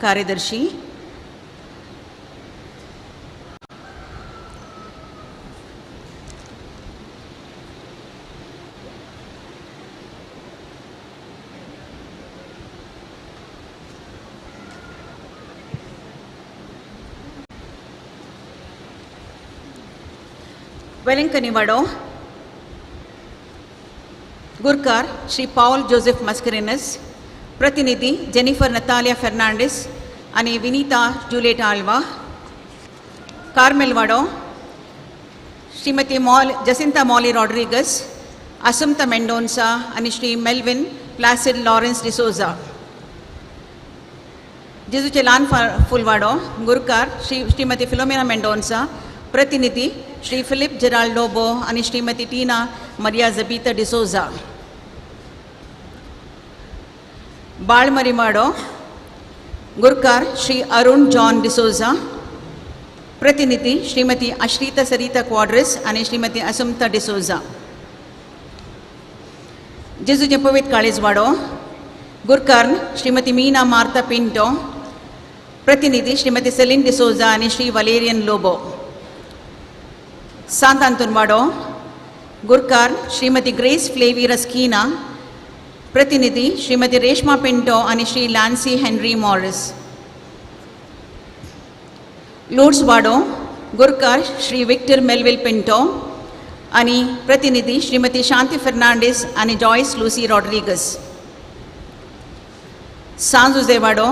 ಕಾರ್ಯದರ್ಶಿ. ವೆಲೆಂಕನಿ Wado, ಗುರ್ಕಾರ್ Shri Pal Joseph ಮಸ್ಕರಿನಸ್, प्रतिनिधी Jennifer Natalia Fernandes आनी विनीता जुलियट आल्वा. कार्मेल वाडो, श्रीमती मॉल जसिंता मॉली रॉड्रिगस, असुमता मेंडोन्सा आनी श्री मेल्विन प्लासिड लॉरेन्स डिसोजा. जेजूचे ल्हान फुलवाडो, गुरकार श्री श्रीमती फिलोमेना मेंडोन्सा, प्रतिनिधी श्री फिलीप जेराल्ड लोबो आनी श्रीमती टीना मरिया जबीता डिसोजा. बाळमरिमाडो, गुरकार श्री अरुण जॉन डिसोजा, प्रतिनिधी श्रीमती अश्रिता सरिता क्वाड्रस आनी श्रीमती असुमता डिसोजा. जेजूचें पवित्र काळीज वाडो, गुरकार श्रीमती मीना मार्ता पिंटो, प्रतिनिधी श्रीमती सेलीन डिसोजा आनी श्री वलेरियन लोबो. सांत आंतोन वाडो, गुरकार श्रीमती ग्रेस फ्लेवी रस्कीना, प्रतिनिधी श्रीमती रेशमा पिंटो आनी श्री लॅन्सी हेनरी मॉरिस. लुर्ड्स वाडो, गुरकार श्री विक्टर मेलविल पिंटो आनी प्रतिनिधी श्रीमती शांती फेर्नांडीस आनी जॉयस लुसी रॉड्रिगस. सांज जुझे वाडो,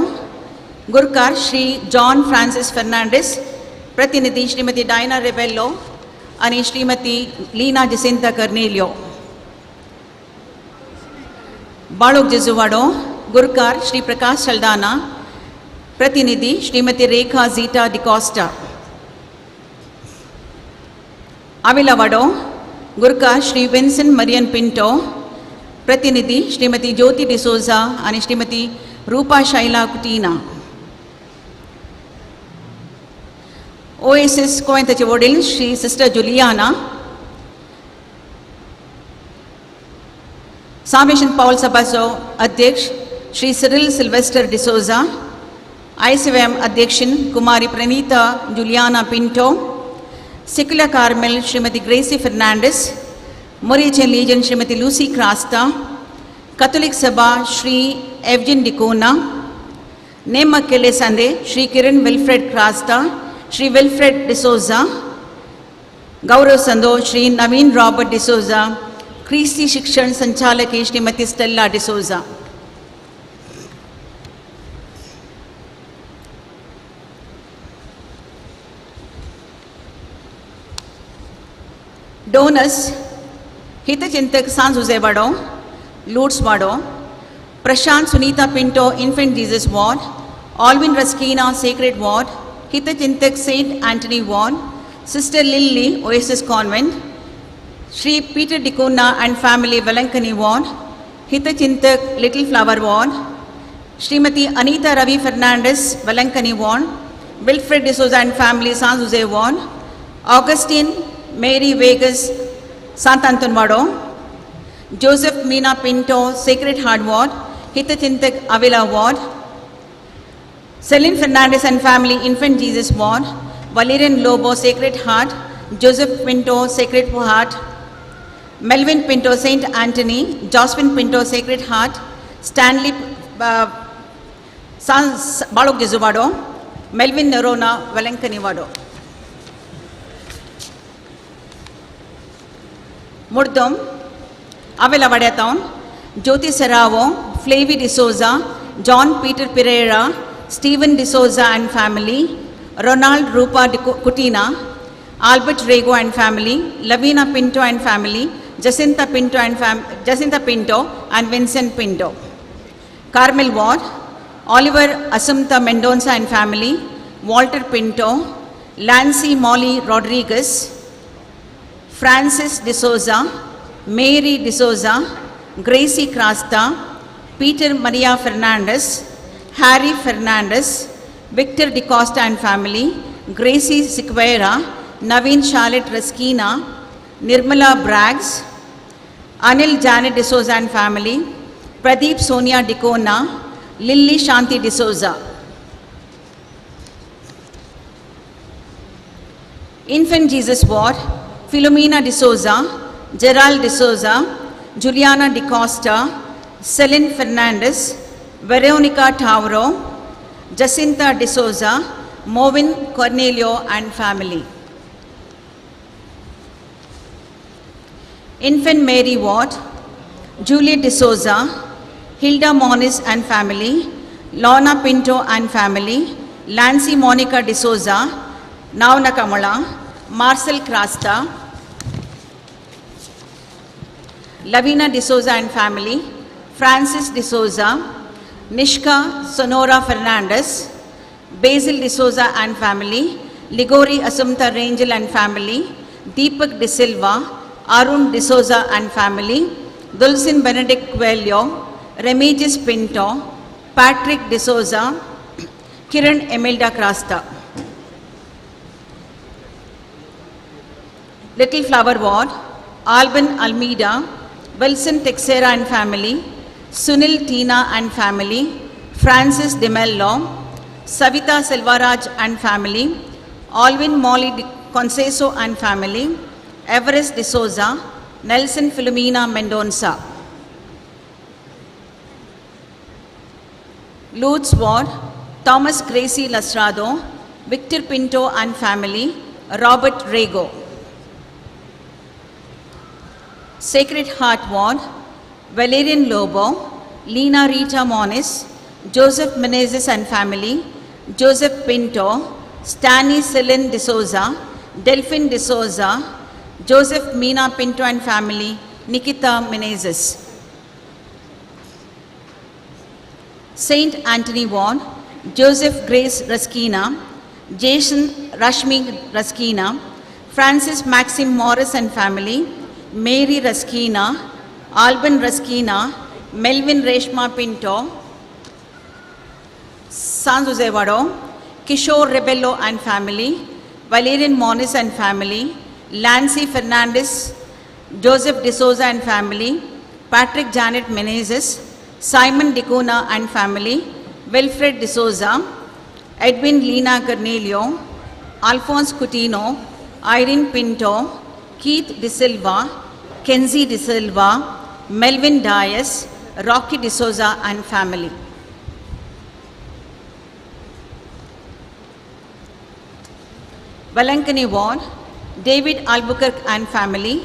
गुरकार श्री जॉन फ्रांसीस फेर्नांडीस, प्रतिनिधी श्रीमती डायना रेबेल्लो आनी श्रीमती लीना जसिंता कर्नेलियो. बाळूक जेजुवाडो, गुरकार श्री प्रकाश सल्दाना, प्रतिनिधी Shrimati Rekha zeta D'Costa. आविलावाडो, गुरकार Shri Vinson Marion Pinto, प्रतिनिधी श्रीमती ज्योती डिसोजा आनी श्रीमती रूपा शैला कुटीना. ओएसएस गोंयताचे वडील श्री सिस्टर जुलियाना. सामेशन पावल सभाचो अध्यक्ष Shri Cyril Sylvester D'Souza, ICYM अध्यक्षन कुमारी Praneetha Juliana Pinto, secular Carmel Shrimati Gracy Fernandes, मोरेचे legion Shrimati Lucy Crasta, Catholic सभा श्री एवजिन डिकोना, नेमकेले संदे Shri Kiran Wilfred Crasta, Shri Wilfred D'Souza, गौरव संदो श्री नवीन रॉबर्ट डिसोजा, क्रिस्ती शिक्षण संचालकी श्रीमती स्टेल्ला डिसोजा. डोनस, हितचिंतक सांज जुझे वाडो, लुर्ड्स वाडो, Prashant Sunita Pinto infant Jesus ward, Alvin Rasquinha sacred ward, Hitachintak saint Anthony ward, sister Lily Oasis convent, Shri Peter D'Cunha and family Velankanni ward, Hitachintak little flower ward, Shrimati Anita Ravi Fernandes Velankanni ward, Wilfred D'Souza and family San Jose ward, Augustine Mary Vegas Sant Anton Wado, Joseph Meena Pinto sacred heart ward, Hitachintak Avila ward, Celine Fernandes and family infant Jesus ward, Valerian Lobo sacred heart, Joseph Pinto sacred heart, Melvin Pinto saint Anthony, Josephine Pinto sacred heart, Stanley Balok Jesuwado, Melvin Noronha Velankanni Wado. Murdom Avila वाड्यातावन Jyoti Serrao, Flavi D'Souza, John Peter Pereira, Steven D'Souza and family, Ronald Rupa Coutinho, Albert Rego and family, Lavina Pinto and family, Jacinta Pinto and Jacinta Pinto and Vincent Pinto. Carmel ward, Oliver Assumpta Mendonca and family, Walter Pinto, Lancy Molly Rodrigues, Francis D'Souza, Mary D'Souza, Gracy Crasta, Peter Maria Fernandes, Harry Fernandes, Victor D'Costa and family, Gracy Sequeira, Naveen Charlotte Rasquinha, Nirmala Braggs, Anil Janet D'Souza and family, Pradeep Sonia D'Cunha, Lily Shanti D'Souza. Infant Jesus Ward, Philomena D'Souza, Gerald D'Souza, Juliana D'Costa, Celine Fernandez, Veronica Tauro, Jacinta D'Souza, Movin Cornelio and family. Infant Mary Ward, Juliet D'Souza, Hilda Moniz and family, Lorna Pinto and family, Lancy Monica D'Souza, Nauna Kamala, Marcel Crasta, Lavina D'Souza and family, Francis D'Souza, Nishka Sonora Fernandez, Basil D'Souza and family, Ligori Asumta Rangel and family, Deepak D'Silva, Arun D'Souza and family, Dulcin Benedict Coelho, Remigis Pinto, Patrick D'Souza, Kiran Emilda Crasta. Little Flower Ward, Alban Almeida, Wilson Texera and family, Sunil Tina and family, Francis DeMello, Savita Selvaraj and family, Alvin Molly Conceso and family, Everest D'Souza, Nelson Philomena Mendonça. Lutz Ward, Thomas Gracie Lastrado, Victor Pinto and family, Robert Rego. Sacred Heart Ward, Valerian Lobo, Lena Rita Moniz, Joseph Menezes and family, Joseph Pinto, Stanley Celine D'Souza, Delphine D'Souza, Joseph Meena Pinto and family, Nikita Menezes. Saint Anthony Ward, Joseph Grace Raskina, Jason Rashmi Raskina, Francis Maxim Morris and family, Mary Raskina, Alban Raskina, Melvin Reshma Pinto, San Jose Vado, Kishore Rebello and family, Valerian Moniz and family, Lancy Fernandez, Joseph D'Souza and family, Patrick Janet Menezes, Simon Dicuna and family, Wilfred D'Souza, Edwin Lina Cornelio, Alphonse Coutinho, Irene Pinto, Keith D'Silva, Kenzie D'Silva, Melvin Dias, Rocky D'Souza and family. Velankani Ward, David Albuquerque and family,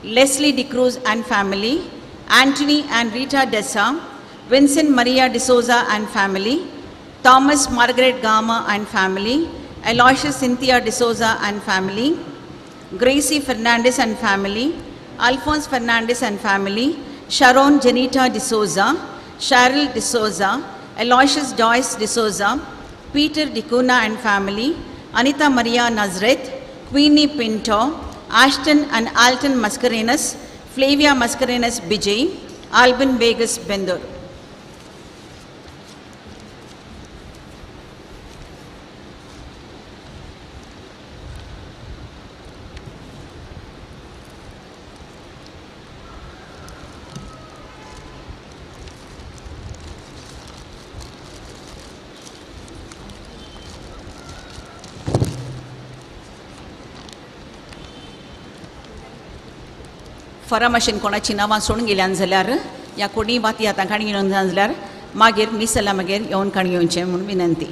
Leslie DeCruz and family, Anthony and Rita Dessa, Vincent Maria D'Souza and family, Thomas Margaret Gama and family, Aloysius Cynthia D'Souza and family, Gracie Fernandez and family, Alphonse Fernandez and family, Sharon Janita D'Souza, Cheryl D'Souza, Aloysius Joyce D'Souza, Peter D'Cunha and family, Anita Maria Nazareth, Queenie Pinto, Ashton and Alton Mascarenas, Flavia Mascarenas Bijay, Alban Vegas Bendur. फरा मातशेन कोणाची नांवां सोडून गेल्यान जाल्यार या कोणी वाती आतां काणी घेवन जाल्यार मागीर मीस जाल्यार मागीर येवन काणी घेवचें म्हूण विनंती.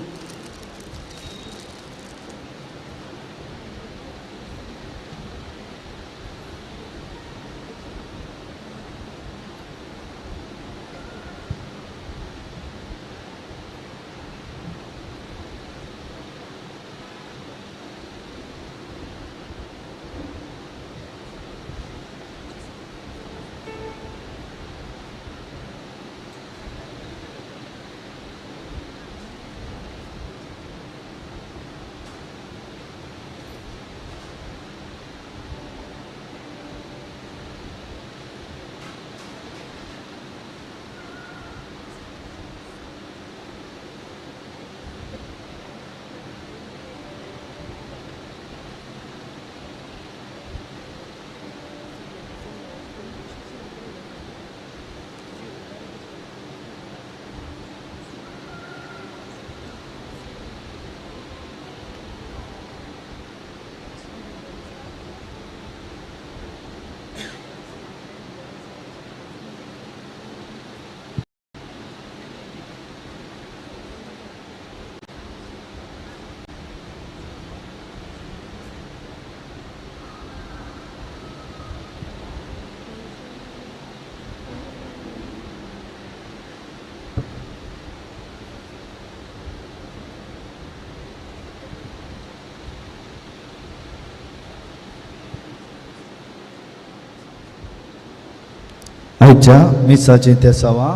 आयच्या मिसाचीं तेसावां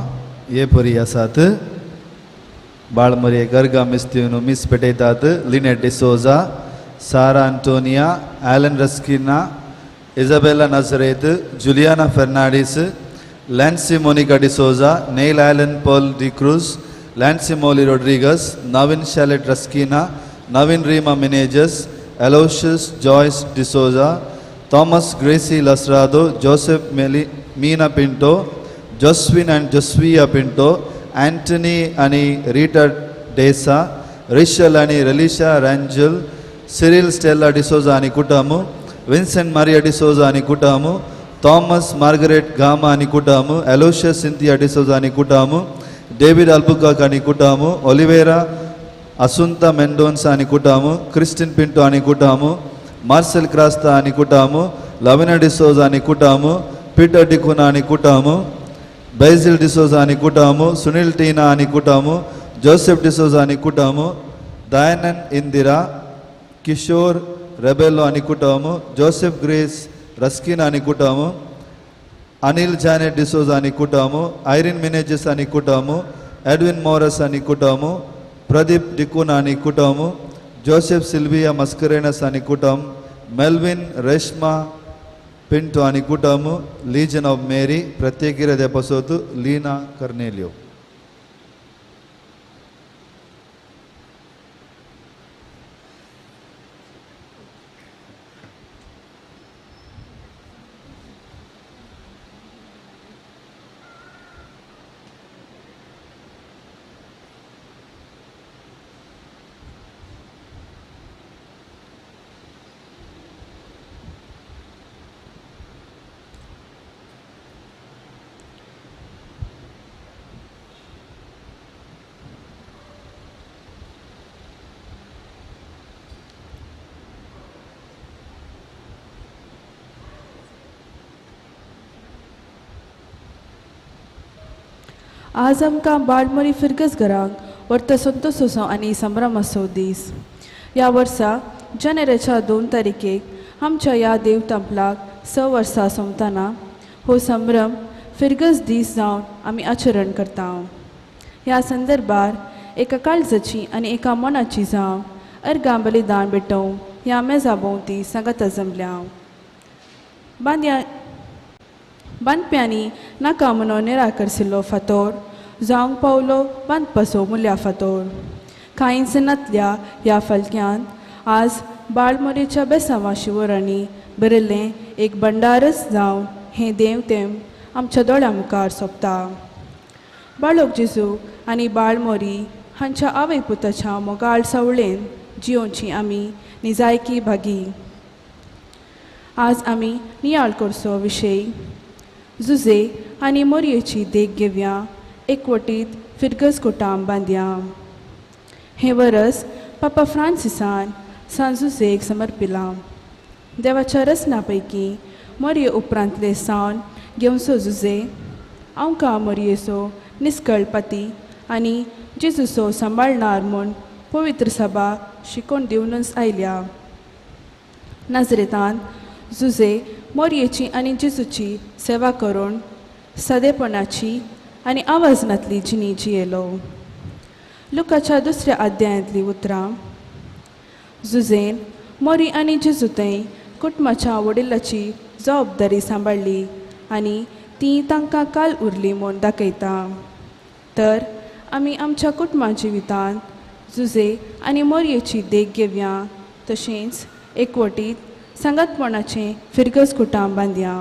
हे परी आसात. बाळमरे गर्गा मिस्तीन मीस पेटयतात. Lynette D'Souza, Sara Antonia, Alan Rasquinha, Isabella Nazareth, Juliana Fernandes, Lancy Monica D'Souza, Neil Alan Paul D'Cruz, Lancy Molly Rodrigues, Naveen Shalet Rasquinha, Naveen Reema Menezes, Aloysius Joyce D'Souza, Thomas Gracy Lasrado, Joseph Meli Meena Pinto, Joswin and Josviya Pinto, Antony आनी रिटा डेसा, रिशल आनी रलिशा रँजल, Cyril Stella D'Souza आनी कुटुंब, Vincent Maria D'Souza आनी कुटुंब, Thomas Margaret Gama आनी कुटुंब, Aloysius Cynthia D'Souza आनी कुटुंब, डेविड अल्बुकाक आनी कुटुंब, ओलिवेरा असुंता मेंडोन्सा आनी कुटुंब, क्रिस्टीन पिंटो आनी कुटुंब, मार्सेल क्रास्ता आनी कुटुंब, लविना डिसोजा आनी कुटुंब, पीटर डिकुना आनी कुटुंब, बैझिल डिसोजा आनी कुटुंब, सुनील टीना आनी कुटुंब, जोसेफ डिसोजा आनी कुटुंब, दयानंद इंदिरा, किशोर रेबेलो आनी कुटुंब, जोसेफ ग्रेस रस्किन आनी कुटुंब, अनिल जानेट डिसोजा आनी कुटुंब, आयरीन मिनेजीस आनी कुटुंब, एडविन मोरस आनी कुटुंब, प्रदीप डिकुना आनी कुटुंब, जोसेफ सिल्विया मस्करेनस आनी कुटुंब, मेल्विन रेश्मा पिंटो आनी कुटुंब, लीजन ऑफ मेरी, प्रत्येक देपसोत लीना कर्नेलियो. आज आमकां बाळमोरी फिरगस घरांक वर्त संतोष आनी संभ्रमाचो दीस. ह्या वर्सा जानेवारीच्या 2 तारखेक आमच्या ह्या देव तंपलाक 6 वर्सां सोंपतना हो संभ्रम फिरगस दीस जावन आमी आचरण करता. ह्या संदर्भार एका काळजाची आनी एका मनाची जावन अर्गां बलिदान भेटोवंक ह्या मेजा भोंवती सांगाता जमल्या. बांदप्यांनी नाका म्हणून निराकरशिल्लो फातोर जावंक पावलो बांदपाचो मुल्या फातोर. कांयच नातल्या ह्या फालक्यांत आज बाळमोरेच्या बेसांवा शिवरांनी बरयल्लें एक भंडारच जावन हें देव तेम आमच्या दोळ्या मुखार सोंपता. बाळोक जेजू आनी बाळमोरी हांच्या आवय पुताच्या मोगाळ सावळेन जियोवची आमी निजायकी भागी. आज आमी नियाळ करचो विशय जुजे आनी मोरयेची देख घेवया, एकवटीत फिरगस कोटाम बांदया. हें वरस पापा फ्रांसिसान सांजुजेक समर्पिलां. देवाच्या रचना पैकी मोरये उपरांतले सावन घेवचो जुजे आमकां मोरयेचो निस्कळपाती आनी जेजूचो सांबाळणार म्हूण पवित्र सभा शिकोवन दिवनच आयल्या. नाजरेतान जुजे मोरयेची आनी जेजूची सेवा करून सादेपणाची आनी आवाजनांतली जिणी जियेलो. लुकाच्या दुसऱ्या अध्यायांतली उतरां जुजेन मोरी आनी जेजू थंय कुटुंबाच्या वडिलाची जबाबदारी सांबाळ्ळी आनी ती तांकां काल उरली म्हूण दाखयता. तर आमी आमच्या कुटुंबा जिवितांत जुजे आनी मोरयेची देख घेवया, तशेंच एकवटीत सांगातपणाचें फिरगज कुटां बांदया.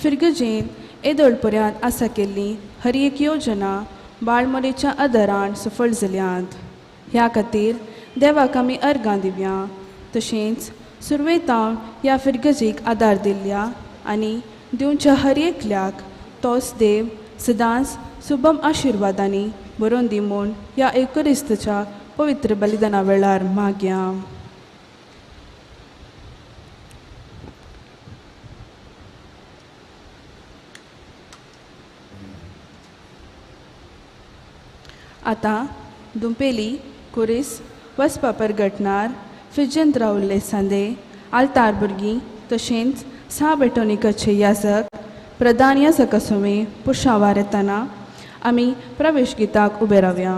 फिरगजेन येदोळ पर्यंत आसा केल्ली हर एक योजना बाळमोरेच्या आदारान सफळ जाल्यांत. ह्या खातीर देवाक आमी अर्गां दिवया, तशेंच सुरवेतावन ह्या फिरगजेक आदार दिल्ल्या आनी दिवच्या हर एकल्याक तोच देव सदांच सुबम आशिर्वादांनी बरोवन दी म्हूण ह्या एकरिस्ताच्या पवित्र बलिदाना वेळार मागया. आतां दुमपेली कुरीस वचपा परगटणार फिजंत रावल्ले सांदे आल्तार भुरगीं तशेंच सा बेटोनिकाचे याजक प्रधान याजका पुरशां वारेतना आमी प्रवेश गिताक उबे रावया.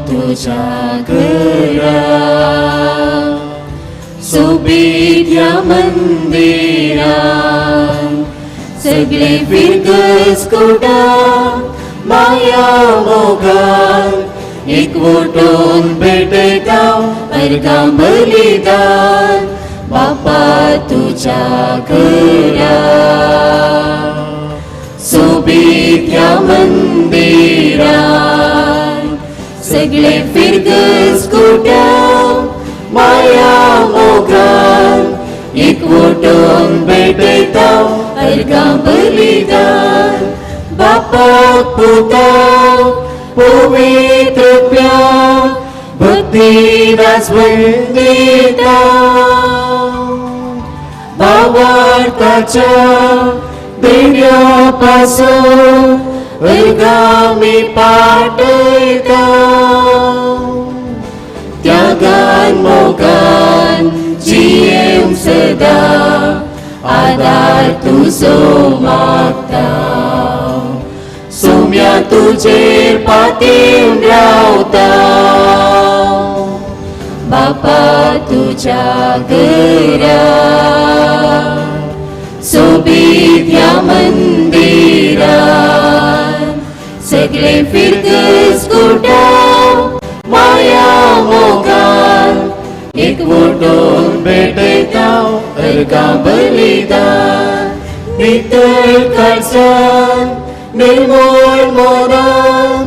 तुझ्या घरा सोबीत ह्या मंदिरान सगळे फिरगस कुटा माया मोगान एकवटून भेटयता अर्घां बलिदान बापा तुझ्या घरा सोबीत ह्या मंदिरान सगळे फिरगस कुटा माया मोगान एकवटून भेटयता अर्घां बलिदान बापाक पुताक पवित्र प्याक भक्तीन आजवंदिता भावार्थाच्या देण्या पासून अर्घां मी पाठयता त्यागान मोगान जियेवंक सदा आदार तुजो मागता सोम्या तुजेर पातेवन रावता बापा तुज्या घरा सोबीत ह्या मंदिरान सगळे फिरगस कुटा माया मोगान एकवटून भेटयता अर्घां बलिदान नितळ काळजान निर्मळ मनान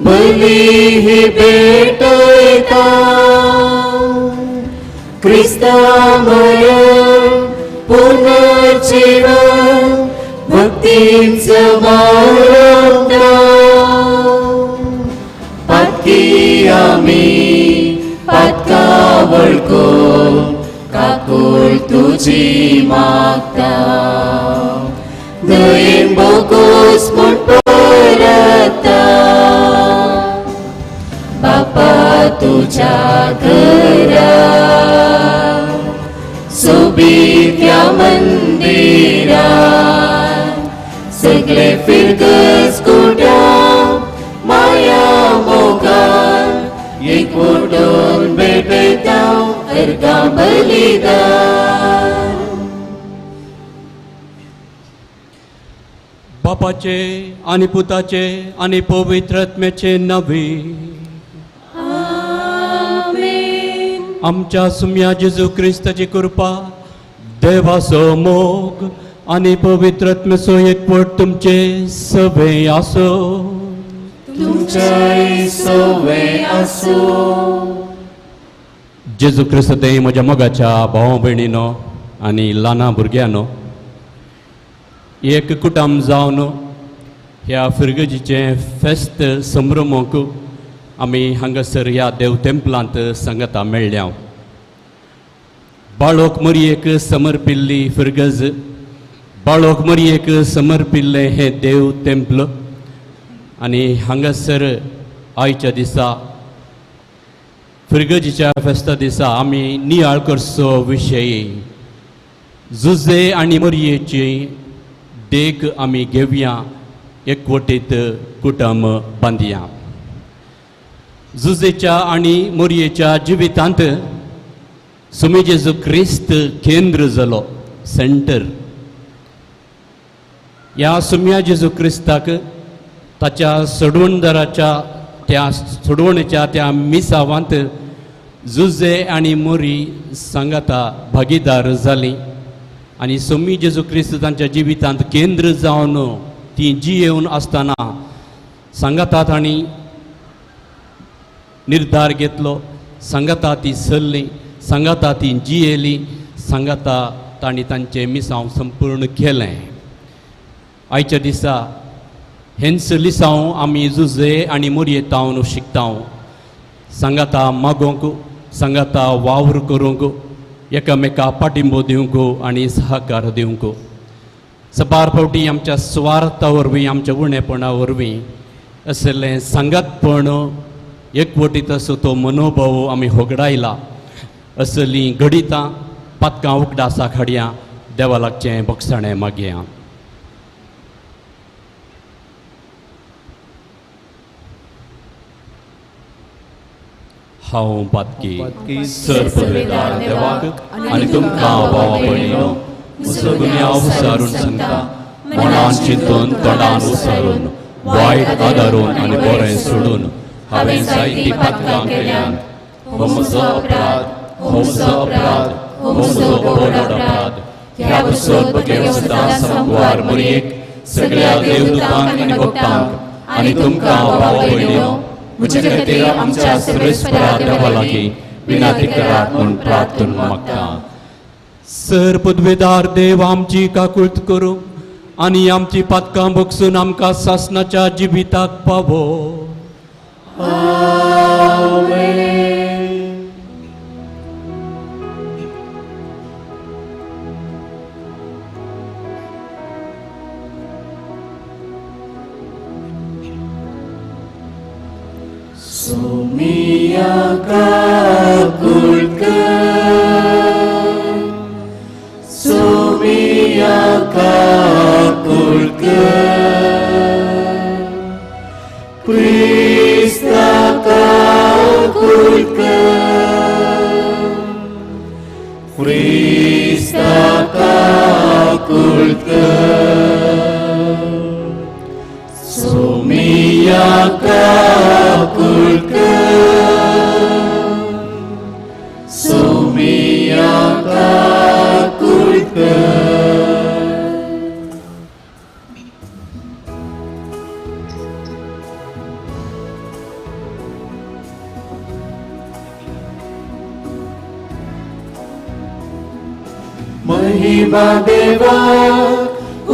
बली ही भेटयता क्रिस्ता मरण पुनर्जीवन भक्तीन समारंभता पातकी आमी पातका वळखून काकूळ तुजी मागता दयेन बोगोस म्हूण परता बापा तुज्या घरा सोबीत ह्या मंदिरान सगळे फिरगस कुटा माया मोगान एकवटून भेटयता अर्घां बलिदान. बापाचे आनी पुताचे आनी पवित्र आत्म्याचे नांवे आमेन. आमच्या सुम्या जेजू क्रिस्ताची कृपा देवाचो मोग आनी पवित्र आत्म्याचो एकवट तुमचे सवे आसो. तुमच्याय सवे आसो. जेजू क्रिस्त ते म्हज्या मोगाच्या भाव भयणीनो आनी ल्हाना भुरग्यांनो एक कुटुंब जावन ह्या फिरगजीचें फेस्त संभ्रमूंक आमी हांगासर ह्या देव तेंपलांत सांगता मेळ्ळ्या. बाळोक मरयेक समर्पिल्ली फिरगज, बाळोक मरयेक समर्पिल्लें हें देव तेंपल आनी हांगासर आयच्या दिसा फिरगजीच्या फेस्ता दिसा आमी नियाळ करचो विशय जुजे आनी मरयेची देख आमी घेवया, एकवटीत कुटुंब बांदया. जुजेच्या आनी मोरयेच्या जिवितांत सुमी जेजू क्रिस्त केंद्र जालो, सेंटर. ह्या सुम्या जेजू क्रिस्ताक ताच्या सोडवणदाराच्या त्या सोडवणेच्या त्या मिसावांत जुजे आनी मोरी सांगाता भागीदार जालीं आनी सोमी जेजू क्रिस्त तांच्या जिवितांत केंद्र जावन ती जियेवन आसतना सांगाता तांणी निर्धार घेतलो, सांगाता ती सरली, सांगाता ती जियेली, सांगाता तांणी तांचें मिसांव संपूर्ण केलें. आयच्या दिसा हेंच लिसांव आमी जुजे आनी मोरये तावन शिकता. सांगाता मागोवंक, सांगाता वावर करूंक, एकामेका पाठिंबो दिवंक आनी सहकार दिवंक. सबार फावटी आमच्या सुवार्था वरवीं, आमच्या उणेपणा वरवीं असलें सांगातपण एकवटीत असो तो मनोभाव आमी होगडायला. असलीं घडितां पातकां उगडासा खाडयां देवा लागचें बक्षाणें मागया. हांव पातकी सर पदवेदार देवाक आनी तुमकां भावा भयणीनो म्हजो गुन्यांव विचारून सांगता, मनान चिंतून तोंडान उसारून वायट आदारून आनी बरें सोडून हांवें जायतीं पातकां केल्यान. हो म्हजो अपराध, हो म्हजो अपराध, हो म्हजो व्हड अपराध. ह्या पासून बगेर संकवार मरयेक सगळ्या देवदूतांक आनी भक्तांक आनी तुमकां भावा भयणीनो म्हजे खातीर आमच्या सर्वेस्परा देवा लागीं विनंती करात म्हूण प्रार्थना मागता. सर पदवेदार देव आमची काकूळत करूं आनी आमची पातकां बगसून आमकां सासनाच्या जिविताक पावो. Sumia kakulka, Sumia kakulka, Krista kakulka, Krista kakulka, Sumia kakulka, Sumia kakulka. महिमा देवा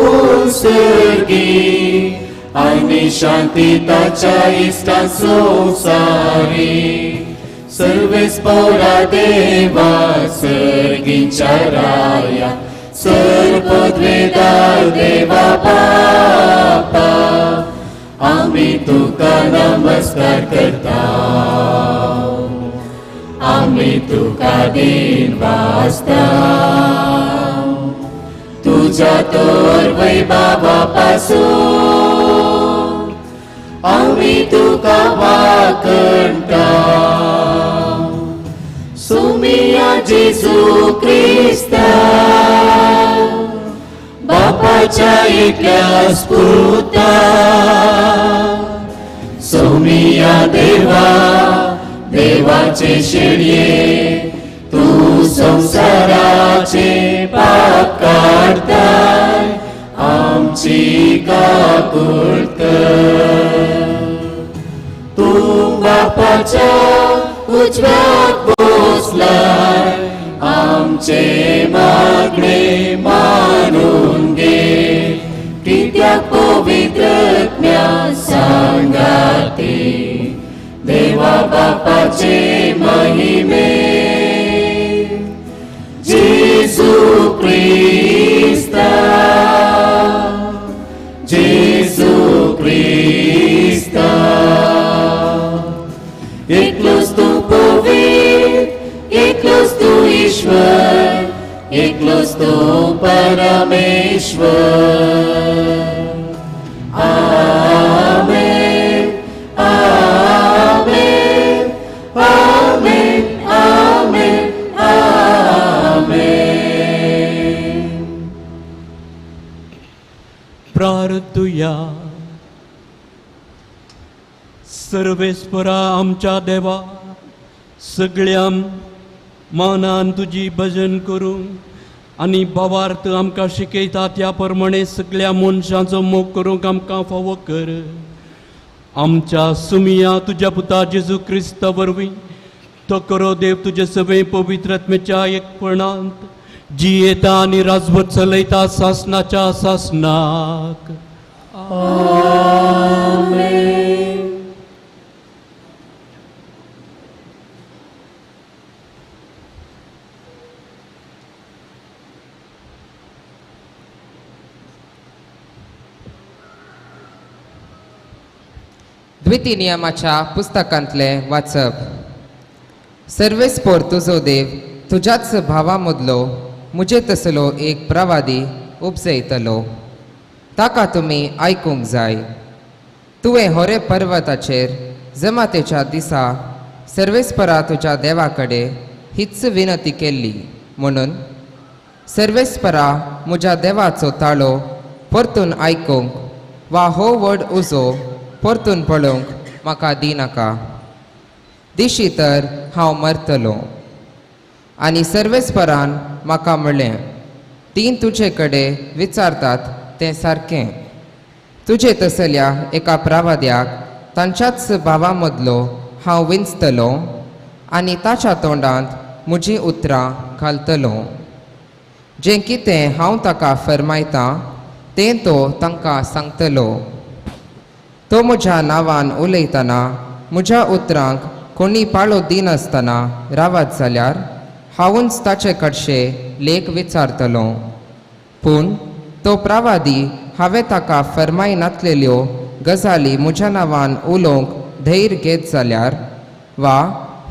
उत्सर्गी आनी शांती ताच्या इश्टा संवसारी. सर्वेस्पोरा देवा सर्गीच्या राया, सर पदवेदार देवा बापा, आमी तुका नमस्कार करता, आमी तुका दिन वाजता. तुझ्या तर वैभवा पासून आमी तुका वाकणटा. सुमिया जेजू क्रिस्ता बापाच्या एकल्या स्पुता, सुमिया देवा देवाचे शेळये, तूं संवसाराचे पाप काडताय, आमची काकूळ कर. तूं बापाच्या उजव्याक बसलाय, आमचे मागणे मानून घे, कित्याक पवित्र ज्ञान सांगाते देवा बापाचे महिमे. जेजू क्रिस्ता, जेजू क्रिस्ता, एकलोच तूं पवित्र, एकलोच तूं ईश्वर, एकलोच तूं परमेश्वर. आमेन, आमेन, आमेन, आमेन, आमेन. प्रार्थुया. सर्वेस्परा आमच्या देवा, सगळ्या मनान तुजी भजन करूंक आनी भावार्थ आमकां शिकयता त्या प्रमाणे सगळ्या मनशांचो मोग करूंक आमकां फावो कर. आमच्या सुमिया तुज्या पुता जेजू क्रिस्ता वरवीं तो करो देव तुजे सगळे पवित्र आत्म्याच्या एकपणांत जियेता आनी राजवट चलयता सासनाच्या सासनाक. आमेन. द्वितीय नियमाच्या पुस्तकांतलें वाचप. सर्वेस्पोर तुजो देव तुज्याच भावा मदलो मुजे तसलो एक प्रवादी उपजयतलो, ताका तुमी आयकूंक जाय. तुवें होरे पर्वताचेर जमातेच्या दिसा सर्वेस्परा तुज्या देवा कडेन हीच विनंती केल्ली, म्हणून सर्वेस्परा म्हज्या देवाचो ताळो परतून आयकूंक वा हो व्हड उजो परतून पळोवंक म्हाका दिनाका, दिशी तर हांव मरतलो. आनी सर्वेस्परान म्हाका म्हणलें, तीं तुजे कडेन विचारतात तें सारकें. तुजे तसल्या एका प्रावाद्याक तांच्याच भावा मदलो हांव विंचतलो आनी ताच्या तोंडांत म्हजीं उतरां घालतलो. जें कितें हांव ताका फरमायतां तें तो तांकां सांगतलो. तो म्हज्या नांवान उलयतना म्हज्या उतरांक कोणी पाळो दिनासतना रावत जाल्यार हांवूच ताचे कडशे लेख विचारतलो. पूण तो प्रवादी हांवें ताका फरमाय नातलेल्यो गजाली म्हज्या नांवान उलोवंक धैर्य घेत जाल्यार वा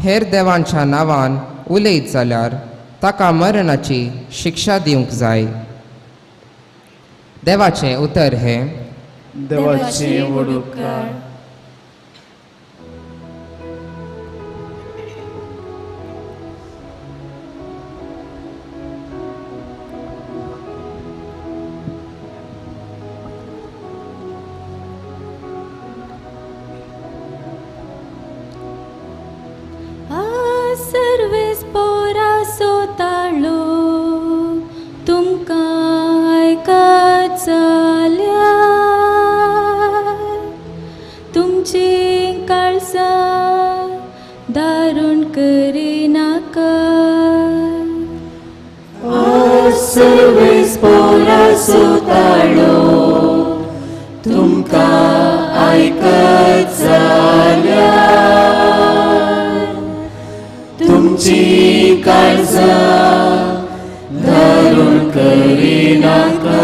हेर देवांच्या नांवान उलयत जाल्यार ताका मरणाची शिक्षा दिवंक जाय. देवाचें उतर हें. देवाचे व्हड उपकार. सर्वेस्पोराचो ताळो तुमकां आयकत जाल्यार तुमचीं काळजां दारूण करिनाका. सर्वेस्पोराचो ताळो तुमकां आयकत जाल्यार तुमची काळजां दारूण करिनाका.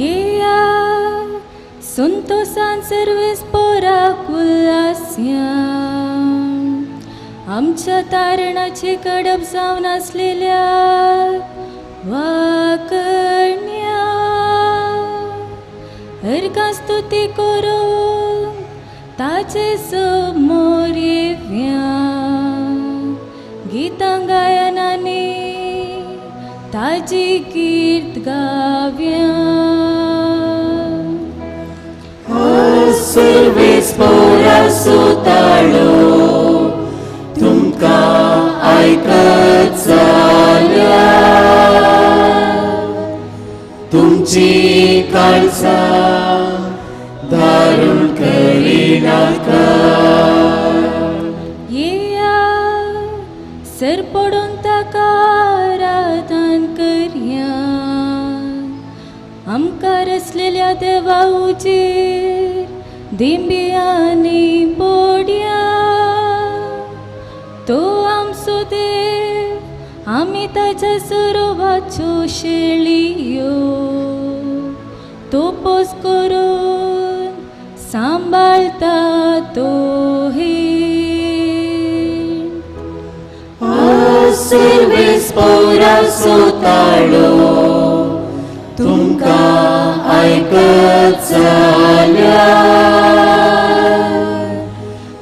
येया संतोसान सर्वेस्पोराक उल्हासया, आमच्या तारणाचे कडप जावन आसलेल्या वाकण्या अर्घां स्तुती करूंक ताचे समोर येवया. गीतां गायनांनी ताजी कीर्त गावया. सर्वेस्पोराचो ताळो तुमकां आयकत जाल्यार तुमची काळजां दारूण करिनाका. येया सर पडून ताका आराधन करया, आमकां रचलेल्या देवा उजेर दिंब्यांनी पडया. तो आमचो देव, आमी ताच्या सरोवाच्यो शेळयो, तो पोस करून सांबाळता तो हे. सर्वेस्पोराचो ताळो तुमकां आयकत जाल्यार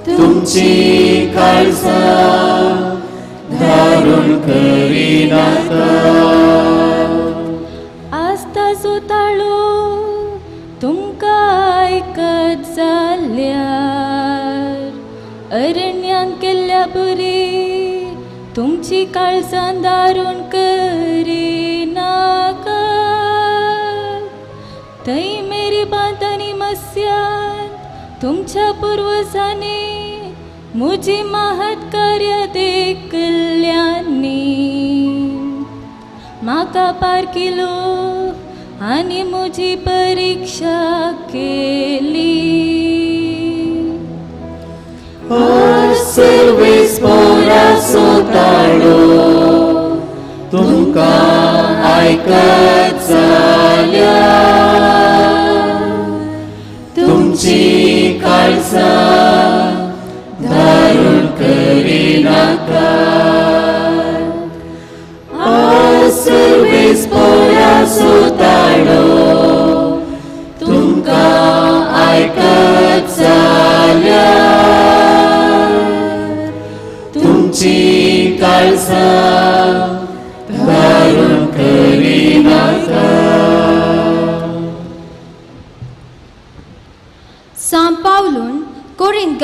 तुमची काळजां दारूण करिनाका. आज ताजो ताळो तुमकां आयकत जाल्यार अरण्यान केल्ल्या बरी तुमची काळजां दारूण करिनाका. थंय मेरी बांदानी मस्यान तुमच्या पुर्वजांनी म्हजी महत् कार्य देखल्यांनी म्हाका पारखिलो आनी म्हजी परिक्षा केली. सर्वेस्पोराचो ताळो तुमकां आयकत जाल्यार तुमची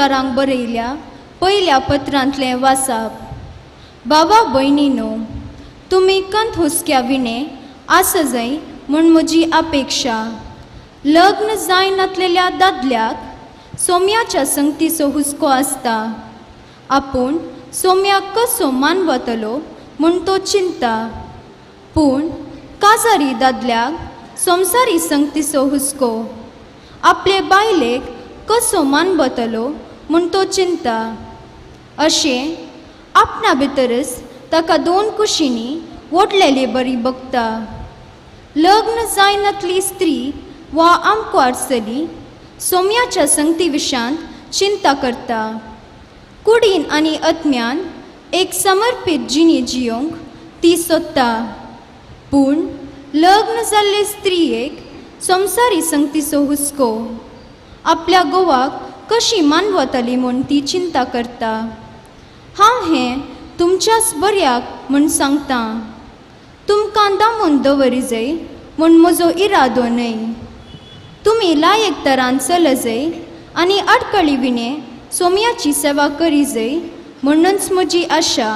कोरिंतकारांक बरयल्या पयल्या पत्रांतलें वासाप. बाबा भयणीनो, तुमी कंत हुस्क्या विणें आसजय म्हूण म्हजी अपेक्षा. लग्न जायनातलेल्या दादल्याक सोम्याच्या संगतीचो हुस्को आसता. आपूण सोम्याक कसो मानवतलो म्हूण तो चिंता. पूण काजारी दादल्याक संवसारी संगतीचो हुस्को, आपले बायलेक कसो मानवतलो म्हूण तो चिंता. अशें आपणा भितरच ताका दोन कुशींनी ओडलेले बरी बगता. लग्न जायनातली स्त्री वा आमकां चली सोम्याच्या संगती विशयांत चिंता करता. कुडीन आनी आत्म्यान एक समर्पीत जिणी जियोंक ती सोदता. पूण लग्न जाल्ले स्त्रियेक संवसारी संगतीचो हुस्को, आपल्या घोवाक कशी मानवतली म्हूण ती चिंता करता. हांव हें तुमच्याच बऱ्याक म्हूण सांगता. तुमकां दामून दवरिजय म्हूण म्हजो इरादो न्हय. तुमी लायक तरान चलजय आनी आडकळी विणें सोम्याची सेवा करिजय म्हणूनच म्हजी आशा.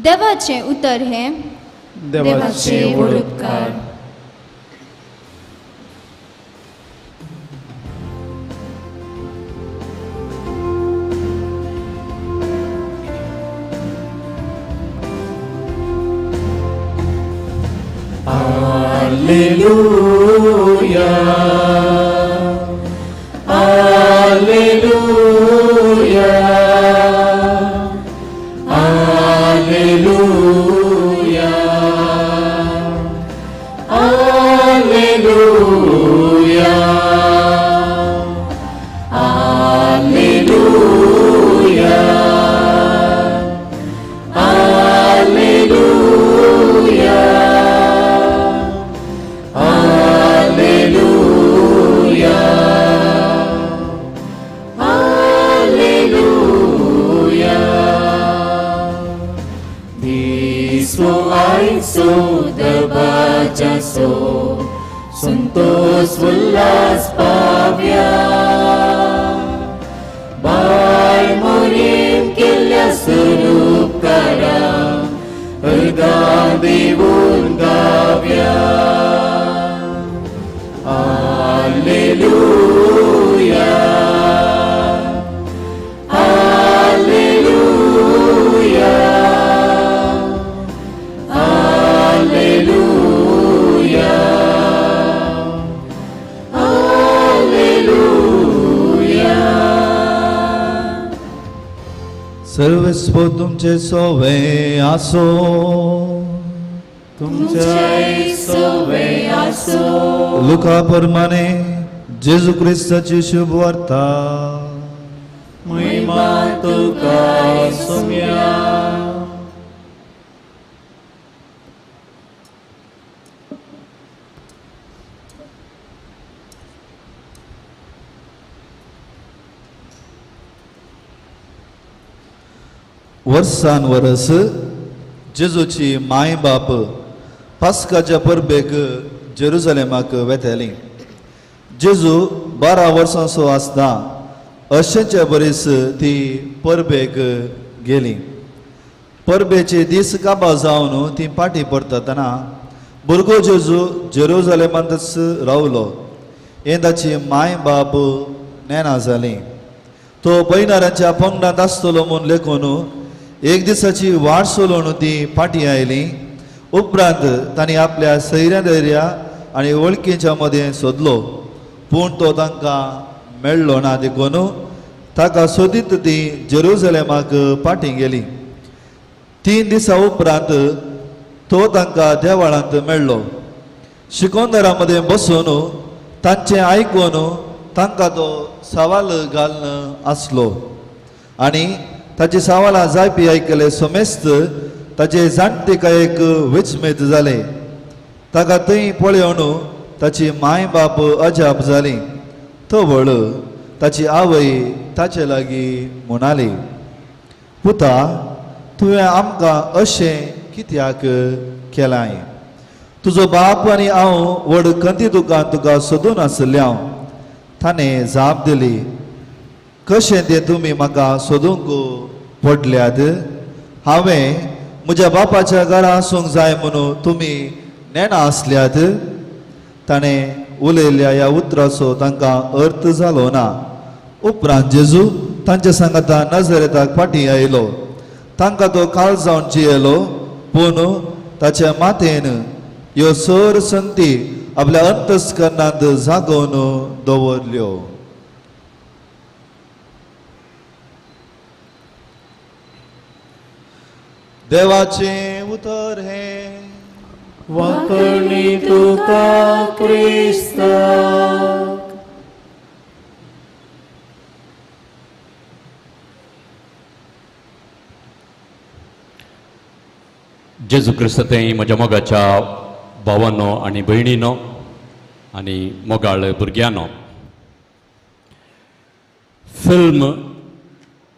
देवाचें उतर हें देवाचे व्हड उपकार. Alleluia, Alleluia, Alleluia, Alleluia, Alleluia, Alleluia, Alleluia, Alleluia. Dismo ay sodabajaso, suntos ulas pavya. Bay morim kilya surup kara, erga devun gavya. Alleluia, Alleluia, Alleluia, Alleluia. सर्वस्व तुमचे सोवे आसो, तुमचे सोवे आसो. लुका परमाने जेजू क्रिस्ताची शुभ वार्ता. महिमा तुका सोम्या. वर्सान वरस जेजूची माय बाप पास्काच्या परबेक जेरुजलेमाक वेताली. जेजू 12 वर्सांचो आसता अशेंचे बरीस ती परबेक गेली. परबेचे दीस काबार जावन ती पाटी परततना भुरगो जेजू जेरुजलेमांतच रावलो. हें ताची माय बाप नेना जाली. तो बैनारांच्या पंगडांत आसतलो म्हूण लेखून एक दिसाची वाट सोलोवन ती पाटी आयली. उपरांत तांणी आपल्या सैऱ्या धैर्या आनी वळखीच्या मदें सोदलो, पूण तो तांकां मेळ्ळो ना. देखून ताका सोदीत ती जेरुजलेमाक पाटी गेली. 3 दिसां उपरांत तो तांकां देवळांत मेळ्ळो. शिकोंदरा मदें बसून तांचें आयकून तांकां तो सवाल घालून आसलो आनी ताची सवालां जायपी आयकले समेस्त ताचे जाणटेकायेक विस्मीत जाले. ताका थंय पळोवन ताची माय बाप अजाप जाली. तवळ ताची आवय ताचे लागीं म्हणाली, पुता, तुवें आमकां अशें कित्याक केलां? तुजो बाप आनी हांव व्हड खंती तुका तुका सोदून आसले हांव. ताणें जाप दिली, कशें तें तुमी म्हाका सोदूंक पडल्यात? हांवें म्हज्या बापाच्या घरा आसूंक जाय म्हणून तुमी नेणा आसल्यात. ताणें उलयल्ल्या ह्या उतराचो तांकां अर्थ जालो ना. उपरांत जेजू तांच्या सांगाता नजरेताक फाटीं आयलो. तांकां तो काल जावन जियेलो, पूण ताच्या माथेन ह्यो सर संती आपल्या अंतस्करणांत जागोवन दवरल्यो. देवाचें उतर हें. वांकणी तुका क्रिस्ता. जेजू क्रिस्त थंय म्हज्या मोगाच्या भावानो आनी भयणीनो आनी मोगाळ भुरग्यांनो, फिल्म,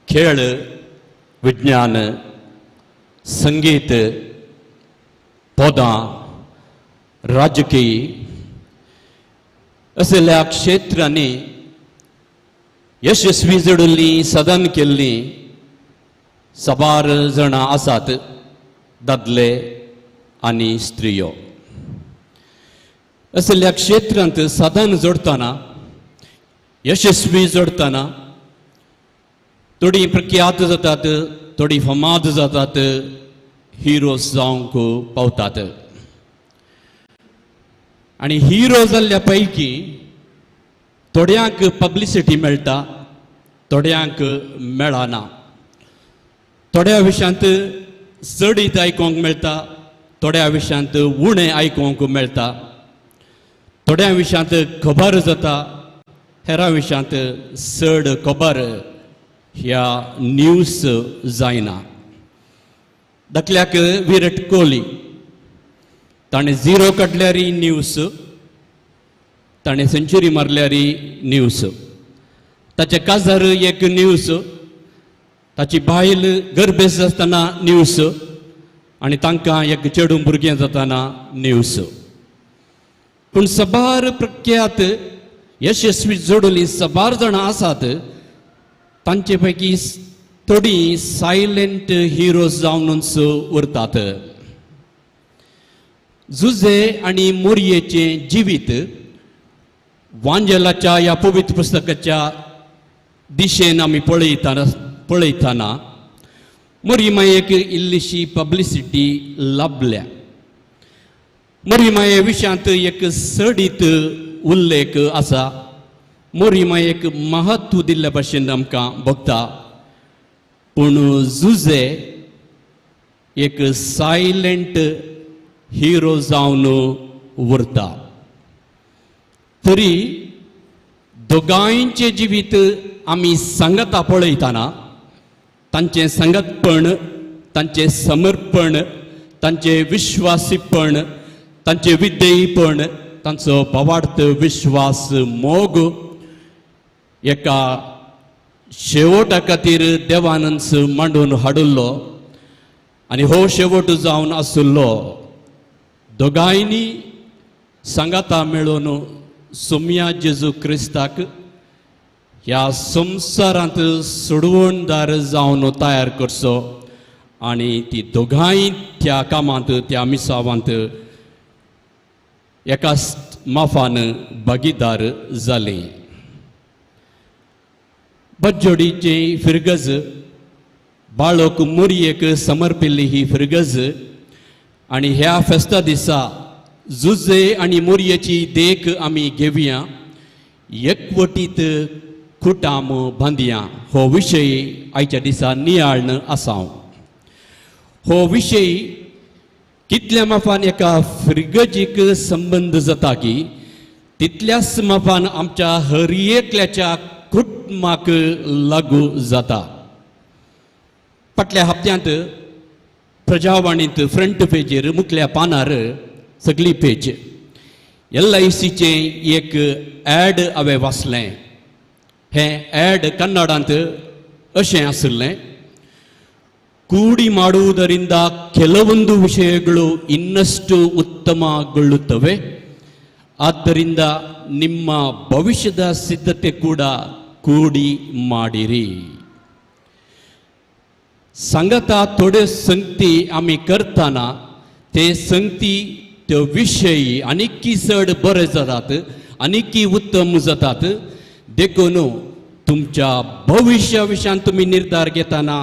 खेळ, विज्ञान, संगीत, पदां, राजकीय असल्या क्षेत्रांनी यशस्वी जोडिल्लीं, सदन केल्लीं साबार जाणां आसात, दादले आनी स्त्रियो. असल्या क्षेत्रांत साधन जोडटना, यशस्वी जोडटना थोडीं प्रख्यात जातात, थोडीं फामाद जातात, हिरोज जावंक पावतात. आनी हिरो जाल्ल्या पैकी थोड्यांक पब्लिसिटी मेळटा, थोड्यांक मेळना. थोड्या विशयांत चडीत आयकूंक मेळटा, थोड्या विशयांत उणें आयकूंक मेळटा. थोड्या विशयांत खबर जाता, हेरा विशयांत चड खबर ह्या न्यूज जायना. दाखल्याक विराट कोहली, ताणें झिरो काडल्यारी न्यूज, ताणें सेंचुरी मारल्यारी न्यूज, ताचें काजार एक न्यूज, ताची बायल गर्भेस्त आसतना न्यूज, आनी तांकां एक चेडूं भुरगें जातना न्यूज. पूण साबार प्रख्यात यशस्वी जोडली साबार जाणां आसात, तांचे पैकी थोडीं सायलंट हिरोज जावनूच उरतात. जुजे आनी मोरयेचें जिवीत वांजेलाच्या ह्या पवित्र पुस्तकाच्या दिशेन आमी पळयतना मोरी मायेक इल्लीशी पब्लिसिटी लाभल्या. मोरी माये विशयांत एक सडीत उल्लेख आसा. मोरी मायेक महत्व दिल्ल्या भशेन आमकां भोगता. पूण जुजे एक सायलंट हिरो जावन उरता. तरी दोगांयचें जिवीत आमी सांगता पळयतना तांचें सांगतपण, तांचें समर्पण, तांचें विश्वासीपण, तांचें विद्येपण, तांचो भावार्थ, विश्वास, मोग एका शेवटा खातीर देवानच मांडून हाडिल्लो आनी हो शेवट जावन आशिल्लो. दोगांयनी सांगाता मेळून सोम्या जेजू क्रिस्ताक ह्या संवसारांत सोडवणदार जावन तयार करचो आनी ती दोगांय त्या कामांत, त्या मिसावांत एका माफान भागीदार जालीं. बज्जोडीची फिरगज बाळक मोरयेक समर्पिल्ली ही फिरगज आनी ह्या फेस्ता दिसा जुजे आनी मोरयेची देख आमी घेवया, एकवटीत कुटाम बांदया हो विशय आयच्या दिसा नियाळण आसा. हो विशय कितल्या माफान एका फिरगजीक संबंद जाता की तितल्याच माफान आमच्या हर एकल्याच्या कुटुंबाक लागू जाता. फाटल्या हप्त्यांत प्रजावाणींत फ्रंट पेजीर मुखल्या पानार सगळी पेज LICचें एक ॲड हांवें वाचलें. हें ॲड कन्नडांत अशें आशिल्लें, ಕೂಡಿ ಮಾಡುವುದರಿಂದ ಕೆಲವೊಂದು ವಿಷಯಗಳು ಇನ್ನಷ್ಟು ಉತ್ತಮಗೊಳ್ಳುತ್ತವೆ, ಆದ್ದರಿಂದ ನಿಮ್ಮ ಭವಿಷ್ಯದ ಸಿದ್ಧತೆ ಕೂಡ ಕೂಡಿ ಮಾಡಿರಿ. सांगाता थोड्यो संगती आमी करतना ते संगती त्यो विशय आनीकी चड बरे जातात, आनीकी उत्तम जातात. देखून तुमच्या भविश्या विशयान तुमी निर्धार घेतना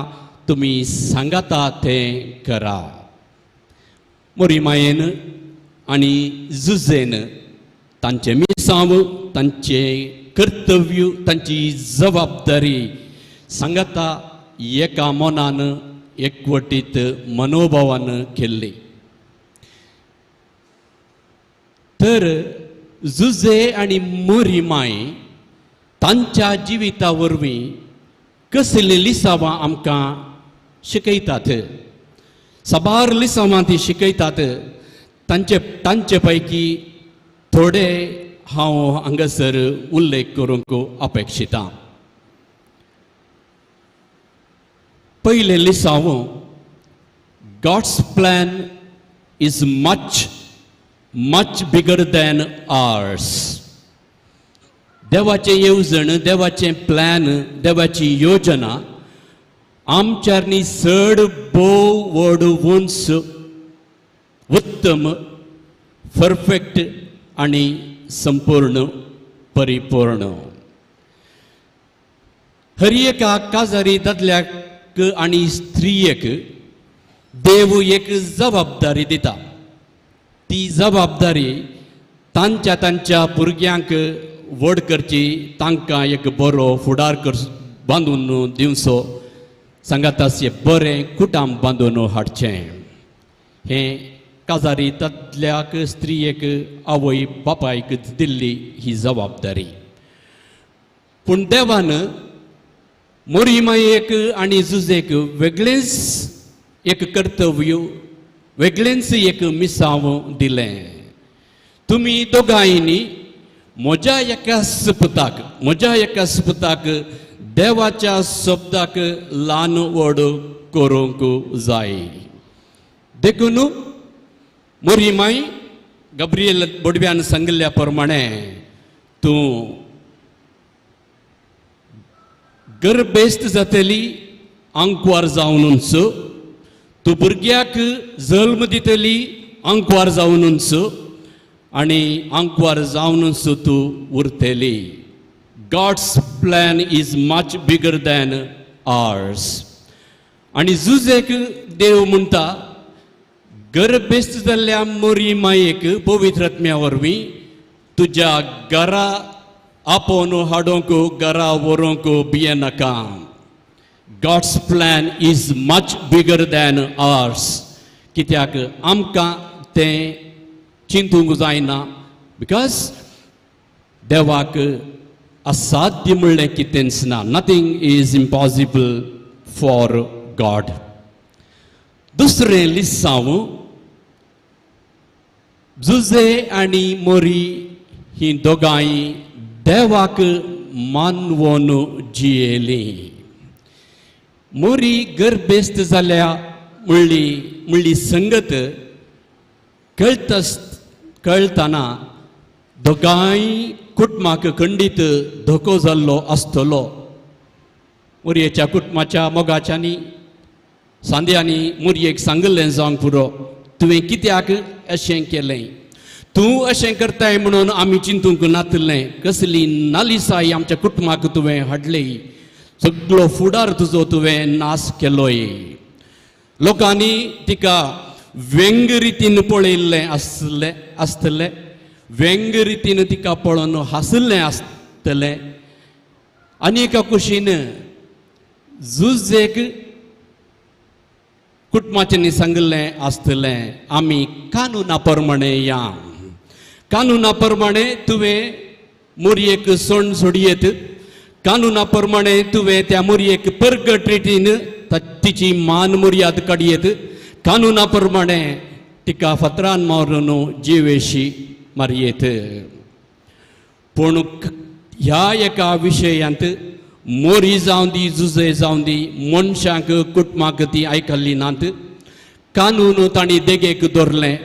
तुमी सांगाता तें करा. मोरीमायेन आनी जुजेन तांचें मिसांव, तांचें कर्तव्य, तांची जबाबदारी सांगाता एका मनान एकवटीत मनोभावान केल्ली. तर जुजे आनी मोरीमाय तांच्या जिविता वरवीं कसलीं लिसांवां आमकां शिकयतात? साबार लिसांवां ती शिकयतात. तांचे तांचे पैकी थोडे हांव हांगासर उल्लेख करूंक अपेक्षितां. पयलें लिसांव, God's plan is much much bigger than ours. देवाचें येवजण, देवाचें प्लॅन, देवाची योजना आमच्यांनी चड भोव व्हड, उंच, उत्तम, परफेक्ट आनी संपूर्ण, परिपूर्ण. हर एका काजारी दादल्याक आनी स्त्रियेक देव एक जबाबदारी दिता. ती जबाबदारी तांच्या तांच्या भुरग्यांक व्हड करची, तांकां एक बरो फुडार कर बांदून दिवचो, सांगातास बरें कुटाम बांदून हाडचें. हें काजारी दादल्याक स्त्रियेक आवय बापायक दिल्ली ही जबाबदारी. पूण देवान मोरीमायेक आनी जुजेक वेगळेंच एक कर्तव्य, वेगळेंच एक मिसांव दिलें. तुमी दोगांयनी म्हज्या एका सपुताक, म्हज्या एका सपुताक देवाच्या शब्दाक ल्हान व्हड करूंक जाय. देखून मोरीमाय गब्रियल बोडव्यान सांगिल्ल्या प्रमाणे तूं गर्भेस्त जातली, आंकवार जावनूच तूं भुरग्याक जल्म दितली, आंकवार जावनूच आनी आंकवार जावनूच तूं उरतली. God's plan is much bigger than ours. आनी जुजेक देव म्हणटा, गर्भेस्त जाल्ल्या मोरी मायेक पवित्र आत्म्या वरवीं तुज्या घरा आपोवन हाडूंक, घरा व्हरूंक भियेनाका. God's plan is much bigger than ours. कित्याक आमकां तें चिंतूंक जायना, because देवाक असाध्य म्हणलें कितेंच ना. Nothing is impossible for God. दुसरें लिसांव, जुजे आनी मोरी ही दोगांय देवाक मानवोन जियेलीं. मोरी गर्भेस्त जाल्या म्हणली म्हणली संगत कळटा कळटना दोगांय कुटुंबाक खंडीत धोको जाल्लो आसतलो. मोरयेच्या कुटुंबाच्या मोगाच्यांनी सांद्यांनी मोरयेक सांगिल्लें जावंक पुरो, तुवें कित्याक अशें केलें, तूं अशें करताय म्हणून आमी चिंतूंक नातिल्लें, कसली नालिसाय आमच्या कुटुंबाक तुवें हाडली, सगळो फुडार तुजो तुवें नाश केलोय. लोकांनी तिका व्यंग रितीन पळयल्लें आसलें आसतलें, व्यंग रितीन तिका पळोवन हांसलें आसतलें. आनी एका कुशीन जुजेक कुटुंबाच्यांनी सांगिल्लें आसतलें, आमी कानुना प्रमाणे या, कानुना प्रमाणे तुवें मोरयेक सोण सोडयेत, कानुना प्रमाणे तुवें त्या मोरयेक परगट रितीन तिची मान मर्याद काडयेत, कानुना प्रमाणे तिका फातरान मारून जिवेशी मारयेत. पूण ह्या एका विशयांत मोरी जावं दी, जुजे जावं दी, मनशांक कुटुंबाक ती आयकल्ली नात. कानून तांणी देगेक दवरलें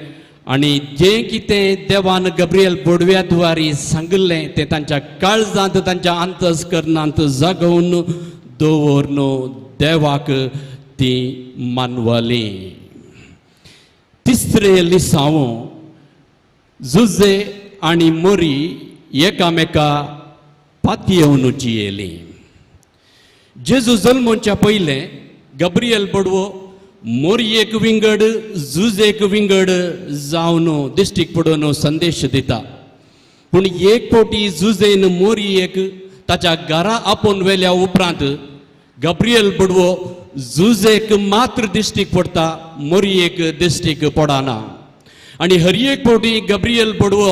आनी जें कितें देवान गब्रियल बोडव्या द्वारी सांगिल्लें तें तांच्या काळजांत तांच्या अंतस्करणांत जागोवन दवरून देवाक ती मानवली. तिसरे लिसांव जुजे आनी मोरी एकामेका पातयेवन जियेली. जेजू जल्मोच्या पयलें गब्रियल बडवो मोरयेक विंगड जुजेक विंगड जावन दिश्टीक पडून संदेश दिता. पूण एक फावटी जुजेन मोरयेक ताच्या घरा आपोवन व्हेल्या उपरांत गब्रियल बडवो जुजेक मात्र दिश्टीक पडटा, मोरयेक दिश्टीक पडना. आनी हर एक फावटी गब्रियल बडवो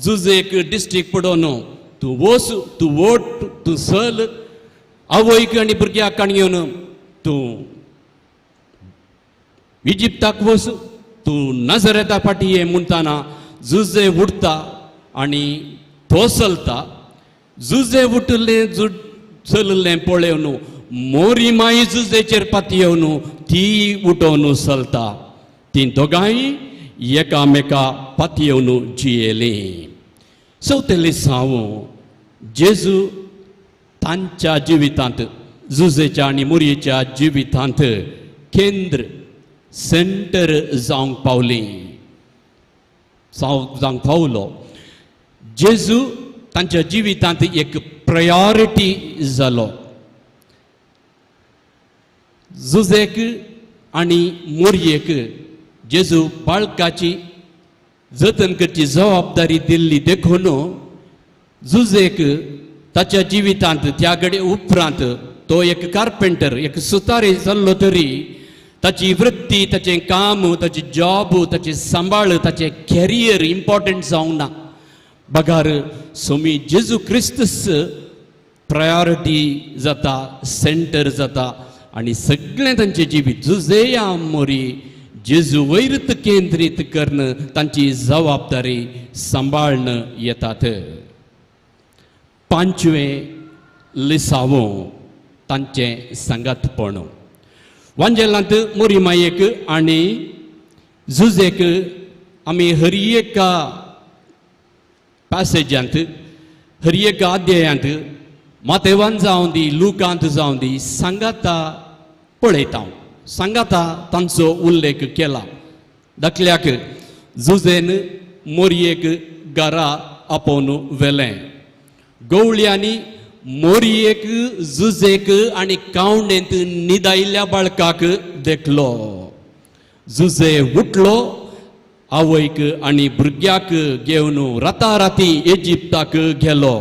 जुजेक दिश्टीक पडोवन तूं वच, तूं वोट, तूं चल, आवयक आनी भुरग्याक काण घेवन तूं इजिप्ताक वच, तूं नजरेता फाटी ये म्हणटाना जुजे उठता आनी तो चलता. जुजे उठिल्लें चलिल्लें पळोवन मोरी माई जुजेचेर पातयेवन ती उठोवन चलता. ती दोगांय एकामेका पातयेवन जियेलीं. चवथें लिसांव जेजू तांच्या जिवितांत जुजेच्या आनी मोरयेच्या जिवितांत केंद्र सेंटर जावंक पावली, जावंक पावलो. जेजू तांच्या जिवितांत एक प्रायोरिटी जालो. जुजेक आनी मोरयेक जेजू बाळकाची जतन करची जबाबदारी दिल्ली देखून जुजेक ताच्या जिवितांत त्या घडये उपरांत तो एक कार्पेंटर एक सुतारी जाल्लो तरी ताची वृत्ती, ताचें काम, ताची जॉब, ताची सांबाळ, ताचें कॅरियर इम्पॉर्टंट जावंक ना. बगार सोमी जेजू क्रिस्तस प्रायोरिटी जाता, सेंटर जाता आनी सगळें तांचें जिवीत जुजेया मोरी जेजू वयरत केंद्रीत करून तांची जबाबदारी सांबाळून येतात. पांचवें लिसांव तांचें सांगातपण. वांजेलांत मोरी मायेक आनी जुजेक आमी हर एका पॅसेजांत हर एका अध्यायांत मातेवान जावं दी, लुकांत जावं दी, सांगाता पळयता, सांगाता तांचो उल्लेख केला. धाकल्याक जुजेन मोरयेक घरा आपोवन व्हेलें. गवळ्यांनी मोरयेक जुजेक आनी कावणेंत निदायिल्ल्या बाळकाक देखलो. जुजे उठलो, आवयक आनी भुरग्याक घेवन राताराती इजिप्ताक गेलो.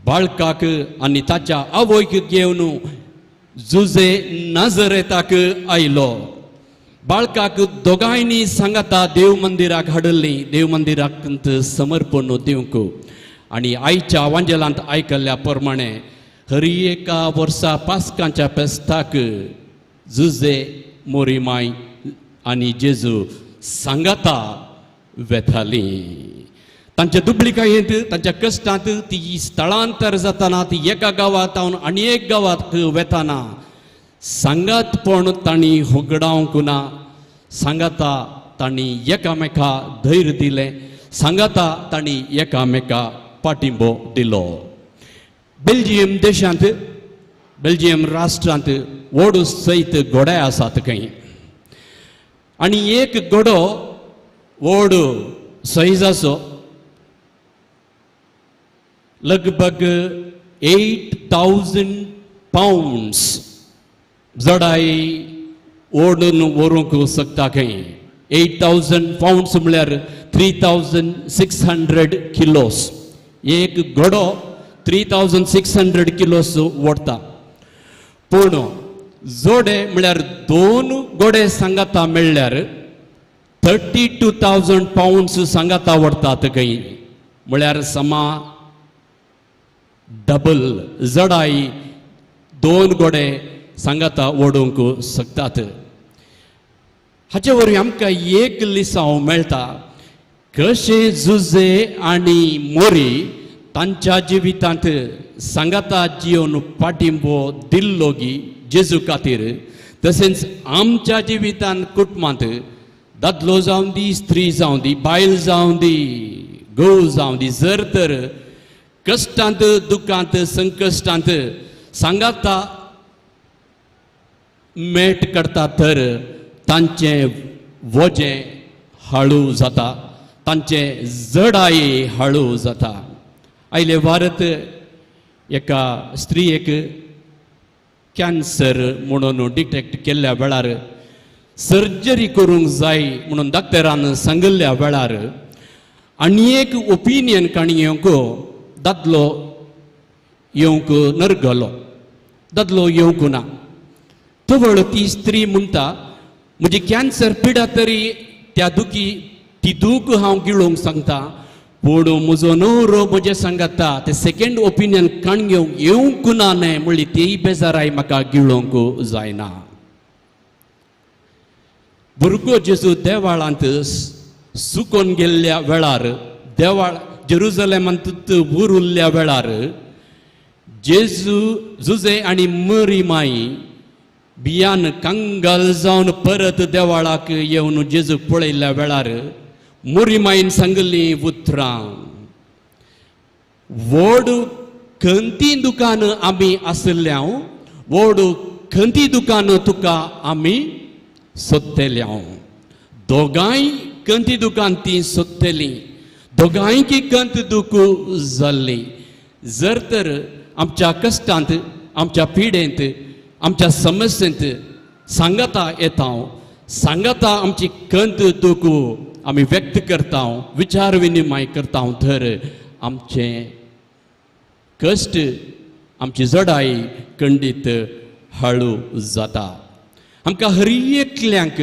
बाळकाक आनी ताच्या आवयक घेवन जुजे नाजरेताक आयलो. बाळकाक दोगांयनी सांगाता देव मंदिराक हाडिल्ली, देव मंदिराक समर्पण दिवंक. आनी आयच्या वांजेलांत आयकल्ल्या प्रमाणे हर एका वर्सा पास्कांच्या फेस्ताक जुजे मोरीमाय आनी जेजू सांगाता वेताली. तांच्या दुबळिकायेंत तांच्या कश्टांत ती स्थळांतर जाताना, ती एका गांवांत आनी एक गांवांत वेताना सांगातपण तांणी होगडावंक ना. सांगाता तांणी एकामेका धैर्य दिलें, सांगाता तांणी एकामेका पाठिंबो दिलो. बेल्जियम देशांत, बेल्जियम राष्ट्रांत व्हड सयत घोडे आसात खंय. आनी एक घोडो व्हड सायजाचो लगभग 8,000 पाउंड्स जडाय ओडून व्हरूंक शकता खंय. 8,000 पाउंड्स म्हळ्यार 3,600 किलोस. एक घोडो 3,600 किलोस ओडटा. पूण जोडे म्हळ्यार दोन घोडे सांगाता मेळ्ळ्यार 32,000 पाउंड्स सांगाता व्हरतात खंय. म्हळ्यार समा डबल जडाय दोन घोडे सांगाता ओडूंक शकतात. हाचे वरवीं आमकां एक लिसांव मेळटा कशें जुजे आनी मोरी तांच्या जिवितांत सांगाता जिवन पाठिंबो दिल्लो गी जेजू खातीर, तशेंच आमच्या जिवितांत कुटुंबांत दादलो जावं दी, स्त्री जावं दी, बायल जावं दी, घोव जावं दी, जर तर कश्टांत, दुखांत, संकश्टांत सांगाता मेट करता तर तांचें वजें हाळू जाता, तांचें जडाय हाळू जाता. आयले वारत एका स्त्रियेक कॅन्सर म्हणून डिटेक्ट केल्ल्या वेळार सर्जरी करूंक जाय म्हणून डॉक्टरान सांगिल्ल्या वेळार आनी एक ओपिनियन काणी येवंक दादलो येवंक नरगलो, दादलो येवंक ना. तवळ ती स्त्री म्हणटा, म्हजी कॅन्सर पिडा तरी त्या दुखी ती दूख हांव गिळोवंक सांगता, पूण म्हजो न्हवरो म्हजें सांगता ते सेकेंड ओपिनियन काण घेवंक येवंक ना न्हय म्हणली ती बेजाराय म्हाका गिळोवंक जायना. भुरगो जेजू देवाळांत सुकोन गेल्ल्या वेळार, देवाळ जेरुजलेमांत उरुल्ल्या वेळार जेजू जुजे आनी मरी माई बियान कंगाल जावन परत देवाळाक येवन जेजूक पळयल्ल्या वेळार मोरी माईन सांगिल्लीं उतरां, व्हड खंती दुकान आमी आशिल्ल्या, व्हड खंती दुकान तुका आमी सोदतल्या. दोगांय कंती दुकान ती सोदतली, दोगांयकी कंत दुख जाल्ली. जर तर आमच्या कश्टांत, आमच्या पिडेंत, आमच्या समस्येंत सांगाता येता, सांगाता आमची कंत दुख आमी व्यक्त करता, विचार विनिमय करता तर आमचें कश्ट, आमची जडाय खंडीत हळू जाता. आमकां हर एकल्यांक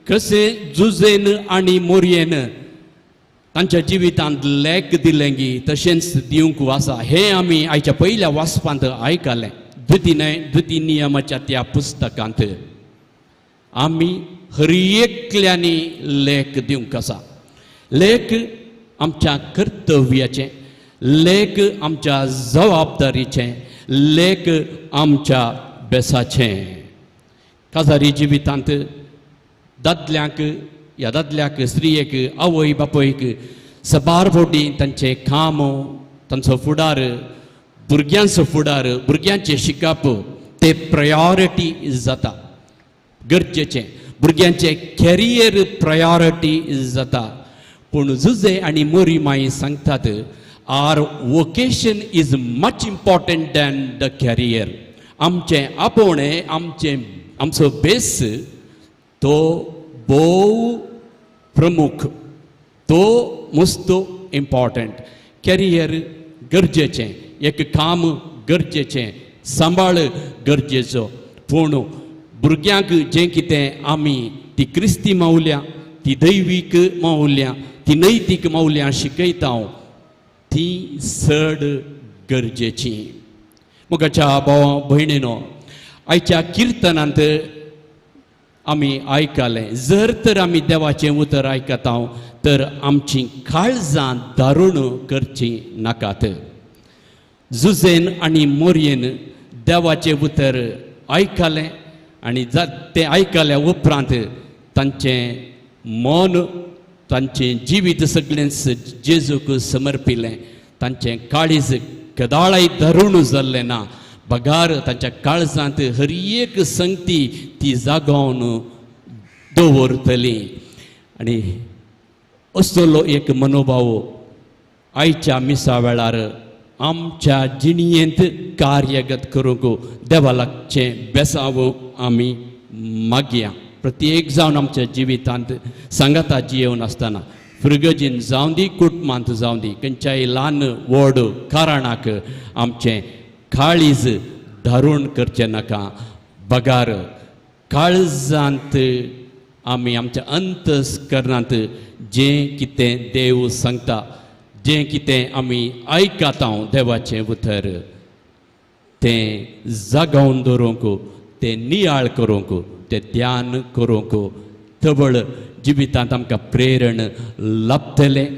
कशें जुजेन आनी मोरयेन तांच्या जिवितांत लेख दिलें तशेंच दिवंक आसा हें आमी आयच्या पयल्या वाचपांत आयकलें. द्वितीय नियमाच्या त्या पुस्तकांत आमी हर एकल्यांनी लेख दिवंक आसा. लेख आमच्या कर्तव्याचें, लेख आमच्या जबाबदारीचें, लेख आमच्या बेसाचें. काजारी जिवितांत दादल्यांक ह्या दादल्याक, स्त्रियेक, आवय बापयक सबार फावटी तांचें काम, तांचो फुडार, भुरग्यांचो फुडार, भुरग्यांचें शिकप ते प्रायोरिटी जाता, गरजेचें. भुरग्यांचें कॅरियर प्रायोरिटी जाता. पूण जुजे आनी मोरी माई सांगतात, our vocation is much important than the career. आमचें आपोवणें, आमचें आमचो बेस तो भोव प्रमुख, तो मस्त इम्पॉर्टंट. कॅरियर गरजेचें, एक काम गरजेचें, सांबाळ गरजेचो, पूण भुरग्यांक जें कितें आमी ती क्रिस्ती मावल्या, ती दैवीक मावल्या, ती नैतीक मावल्यां शिकयता ती चड गरजेची. मुखाच्या भावा भयणीनो, आयच्या किर्तनांत आमी आयकलें, जर तर आमी देवाचें उतर आयकता तर आमची काळजां दारुण करचीं नाकात. जुजेन आनी मोरयेन देवाचें उतर आयकलें आनी तें आयकल्या उपरांत तांचें मन, तांचें जिवीत सगळेंच जेजूक समर्पिलें. तांचें काळीज कदाळाय दारुण जाल्लें ना, बगार तांच्या काळजांत हर एक संगती ती जागोवन दवरतली. आनी असलो एक मनोभाव आयच्या मिसा वेळार आमच्या जिणयेंत कार्यगत करूंक देवा लागचें बेसाव आमी मागया. प्रत्येक जावन आमच्या जिवितांत सांगाता जियेवन आसतना, फिरगजीन जावं दी, कुटुंबांत जावं दी, खंयच्याय ल्हान व्हड कारणाक आमचें काळीज धारून करचें नाका, बगार काळजांत आमी आमच्या अंतस्करणांत जें कितें देव सांगता, जें कितें आमी आयकता देवाचें उतर तें जागोवन दवरूंक, तें नियाळ करूंक, तें ध्यान करूंक तवळ जिवितांत आमकां प्रेरण लाभतलें,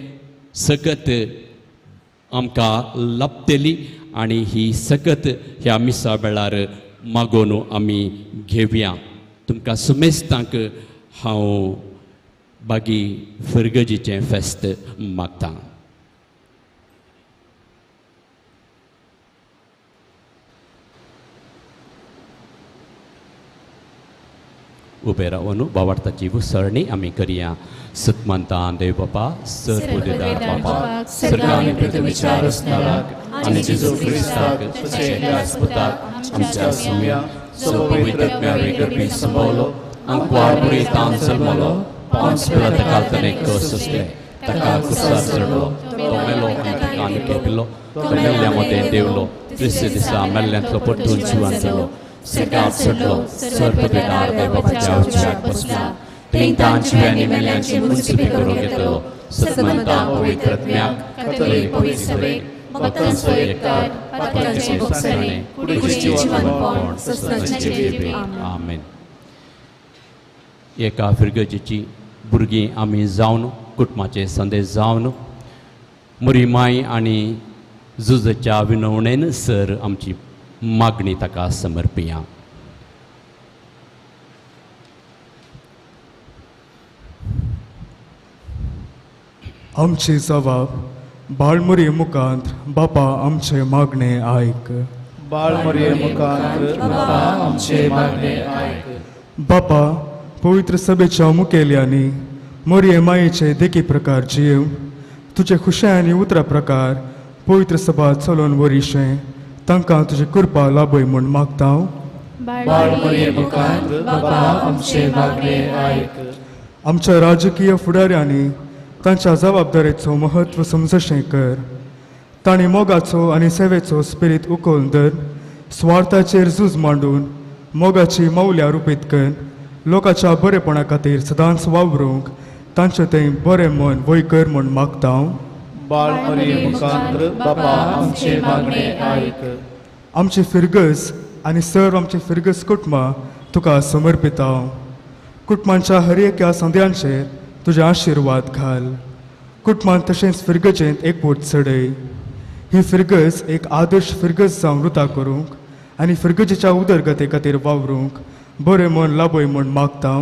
सकत आमकां लाभतली. आनी ही सकत ह्या मिसा वेळार मागोवन आमी घेवया. तुमकां सुमेस्तांक हांव बागी फिरगजीचें फेस्त मागता. उबे रावन बावार्थाची विसरणी आमी करया. सतमंतान देव बापा सर्वपुदेदार बापा सर्गानी पृथ्वीच्या रचणाराक आनी जेजू क्रिस्ताक ताच्या एकल्याच पुताक आमच्या सुम्या सो पवित्र आत्म्या गर्भी संभवलो अंकवार पुरेतान जल्मलो पांच पिला ताका ताणें कस सोंसले ताका कुसार चडलो तो मेलो आनी ताका आनी केपिलो तो मेल्ल्या मदें देवलो तिसऱ्या दिसा मेल्ल्यांतलो परतून जिवन जालो सरकार चडलो सर्वपुदेदार देव बापाच्या उजव्याक बसला थंय जिव्यांनी मेल्ल्यांची मुन्सिपी करूंक येतलो. सतमंता पवित्र आत्म्याक कॅथोलीक पवित्र सभेक भक्तांचो एकचार पातकांचें भोगसणें कुडीचें जिवनपण सस्नाचें जिवीत. आमेन. एका फिरगजेची भुरगीं आमी जावन कुटुंबाचे संदेश जावन मुरी माय आनी जुजच्या विनवणेन सर आमची मागणी ताका समर्पिया. आमची जबाब बाळमुरी मुखांत बापा आमचे मागणे आयक. बाळमुरी मुखांत बापा आमचे मागणे आयक. बापा पवित्र सभेच्या मुखेल्यांनी मोरये मायेचे देखी प्रकार जीव तुजे खुशाय आनी उतरा प्रकार पवित्र सभा चलोवन वरिशें तांकां तुजी कृपा लाभय म्हूण मागता. बाळमुरी मुखांत बापा आमचे मागणे आयक. आमच्या राजकीय फुडाऱ्यांनी तांच्या जबाबदारेचो म्हत्व समजशें कर. तांणी मोगाचो आनी सेवेचो स्पिरीत उखलून धर स्वार्थाचेर झूज मांडून मोगाची मौल्यां रुपीत कर लोकांच्या बरेपणा खातीर सदांच वावरूंक तांचें तें बरें मन वय कर म्हूण मागता. बाळमुरी मुखांत बापा आमचे मागणे आयक. आमची फिरगज आनी सर्व आमची फिरगज कुटुंबां तुका समर्पिता. कुटुंबांच्या हर एका संद्यांचेर तुजे आशिर्वाद घाल. कुटुंबांत तशेंच फिरगजेंत एकवट चडय. ही फिरगज एक आदर्श फिरगज जावन रुता करूंक आनी फिरगजेच्या उदरगते खातीर वावरूंक बरें मन लाभय म्हूण मागता.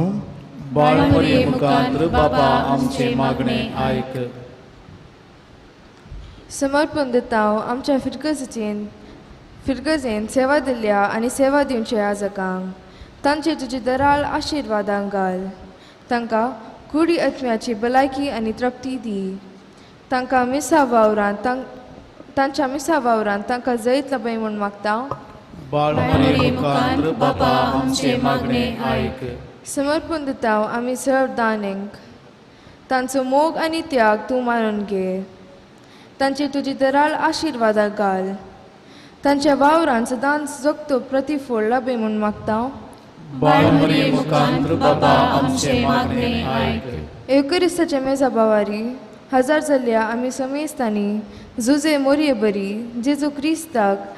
बाळमुरी मुखांत बापा आमचे मागणे आयक. समर्पण दिता आमच्या फिरगजेन फिरगजेन सेवा दिल्या आनी सेवा दिवचे याजकांक तांचे तुजी दराळ आशिर्वादां घाल. तांकां कुडी आत्म्याची भलायकी आनी तृप्ती दी. तांकां मिसा वावरांत तांच्या मिसा वावरांत तांकां जैत लाभय म्हूण मागता. बाळमुरी मुखांत बापा आमचे मागणे आयक. समर्पण दिता आमी सर्व दानेंक तांचो मोग आनी त्याग तूं मानून घे. तांचे तुजी दराळ आशिर्वादां घाल. तांच्या वावरान सदांच जगतो प्रतिफळ लाभय म्हूण मागता. बाळमुरी मुखांत बापा आमचे मागणे आयक. येवक्रिस्ताच्या मेजा बावारी हजार जाल्ल्या आमी समेस्तांनी जुजे मोरये बरी जेजू क्रिस्ताक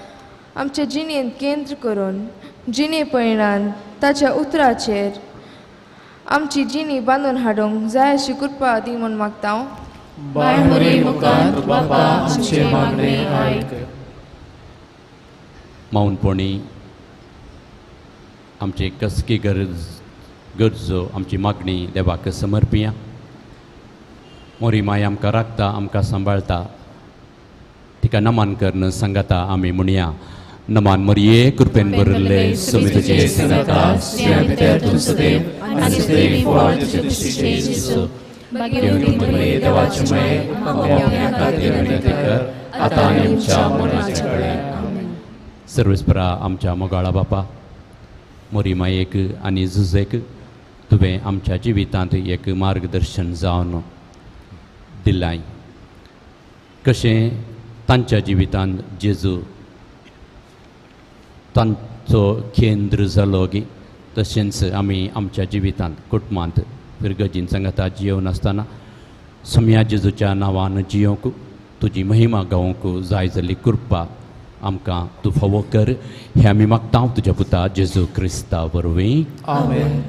आमचे जिणेंत केंद्र करून जिणे पयणान ताच्या उतराचेर आमची जिणी बांदून हाडूंक जाय अशी कृपा दी म्हूण मागता. बाळमुरी मुखांत बापा आमचे मागणे आयक. मौनपणी आमची कसकी गरज गरजो आमची मागणी देवाक समर्पिया. मोरी माय आमकां राखता आमकां सांबाळता तिका नमन करून सांगता आमी म्हणया. नमान मोरये कृपेन भरिल्ले सुमी तुजे सांगता स्त्रियां भितर तूं सदैव आनी सदैव फळ तुजे कुशीचें जेजू. देव देवाचे मये आमच्या खातीर विनंती कर आतां आनी आमच्या मरणाच्या वेळार. सर्वेस्परा आमच्या मोगाळा बापा मोरी मायेक आनी जुजेक तुवें आमच्या जिवितांत एक मार्गदर्शन जावन दिलाय. कशें तांच्या जिवितांत जेजू तांचो केंद्र जालो गी तशेंच आमी आमच्या जिवितांत कुटुंबांत फिरगजीन सांगाता जियोवन आसतना सोम्या जेजूच्या नांवान जियोवंक तुजी महिमा गावंक जाय जाल्ली कृपा आमकां तूं फावो कर हें आमी मागता तुज्या पुता जेजू क्रिस्ता वरवीं. आमेन.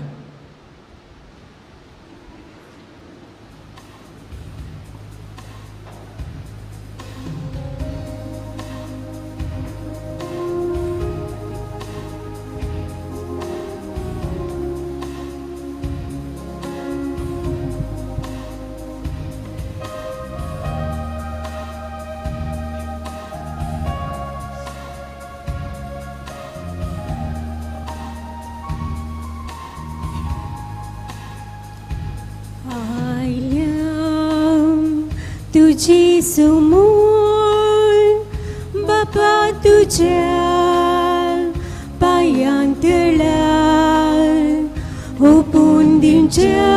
तुजी सुमूळ बापा तुज्या पांयांतळा ओपून दिवच्या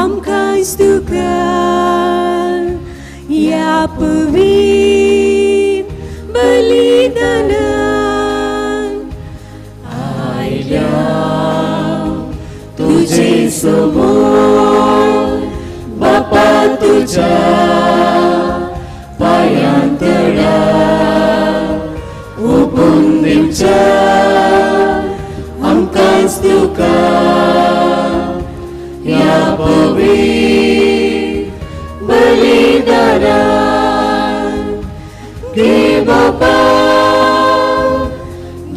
आमकांच तुका ह्या पवित्र बलिदानान आयल्या तुजे समोर बापा तुज्या पांयांतळा ओपून दिवच्या आमकांच तुका ह्या पवित्र बलिदानान. घे बापा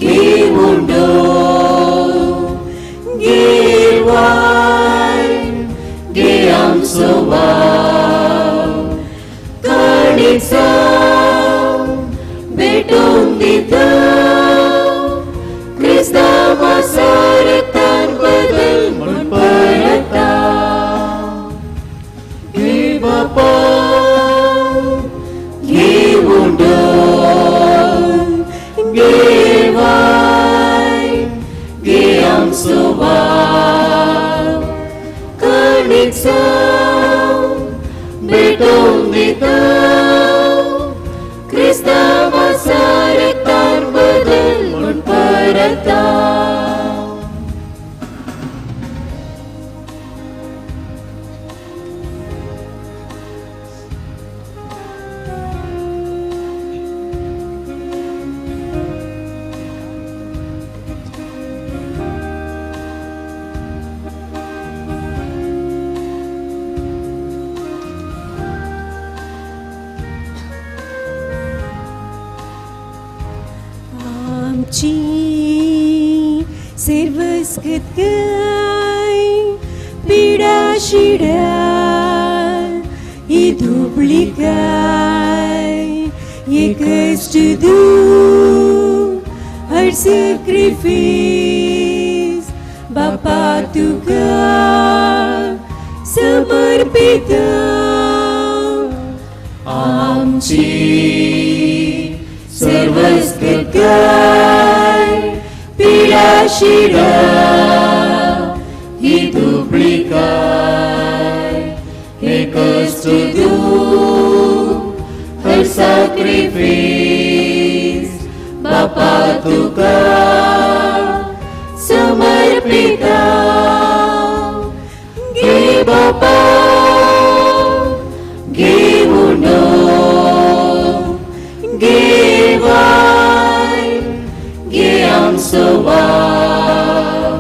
घे उंडो घे वायन घे आमचो वाव काणीचा भेटोवन दिता क्रिस्तांवा रक्तान बदल म्हूण परता. घे बापा घे उंडो घे वायन घे आमचो वाव काणीचा भेटोवन दिता क्रिस्तांवा रक्तान बदल म्हूण परता. आमची सर्वस्कृतकाय पिडा शिडा ही धुबळीकाय हे कश्ट दूख हर सॅक्रिफीस बापा तुका समर्पिता. आमची सर्वस्कृतकाय पिडा शिडा ही धुबळीकाय हे कश्ट दूख हर सॅक्रिफीस बापा तुका समर्पिता. घे बापा घे उंडो घे वायन घे आमचो वाव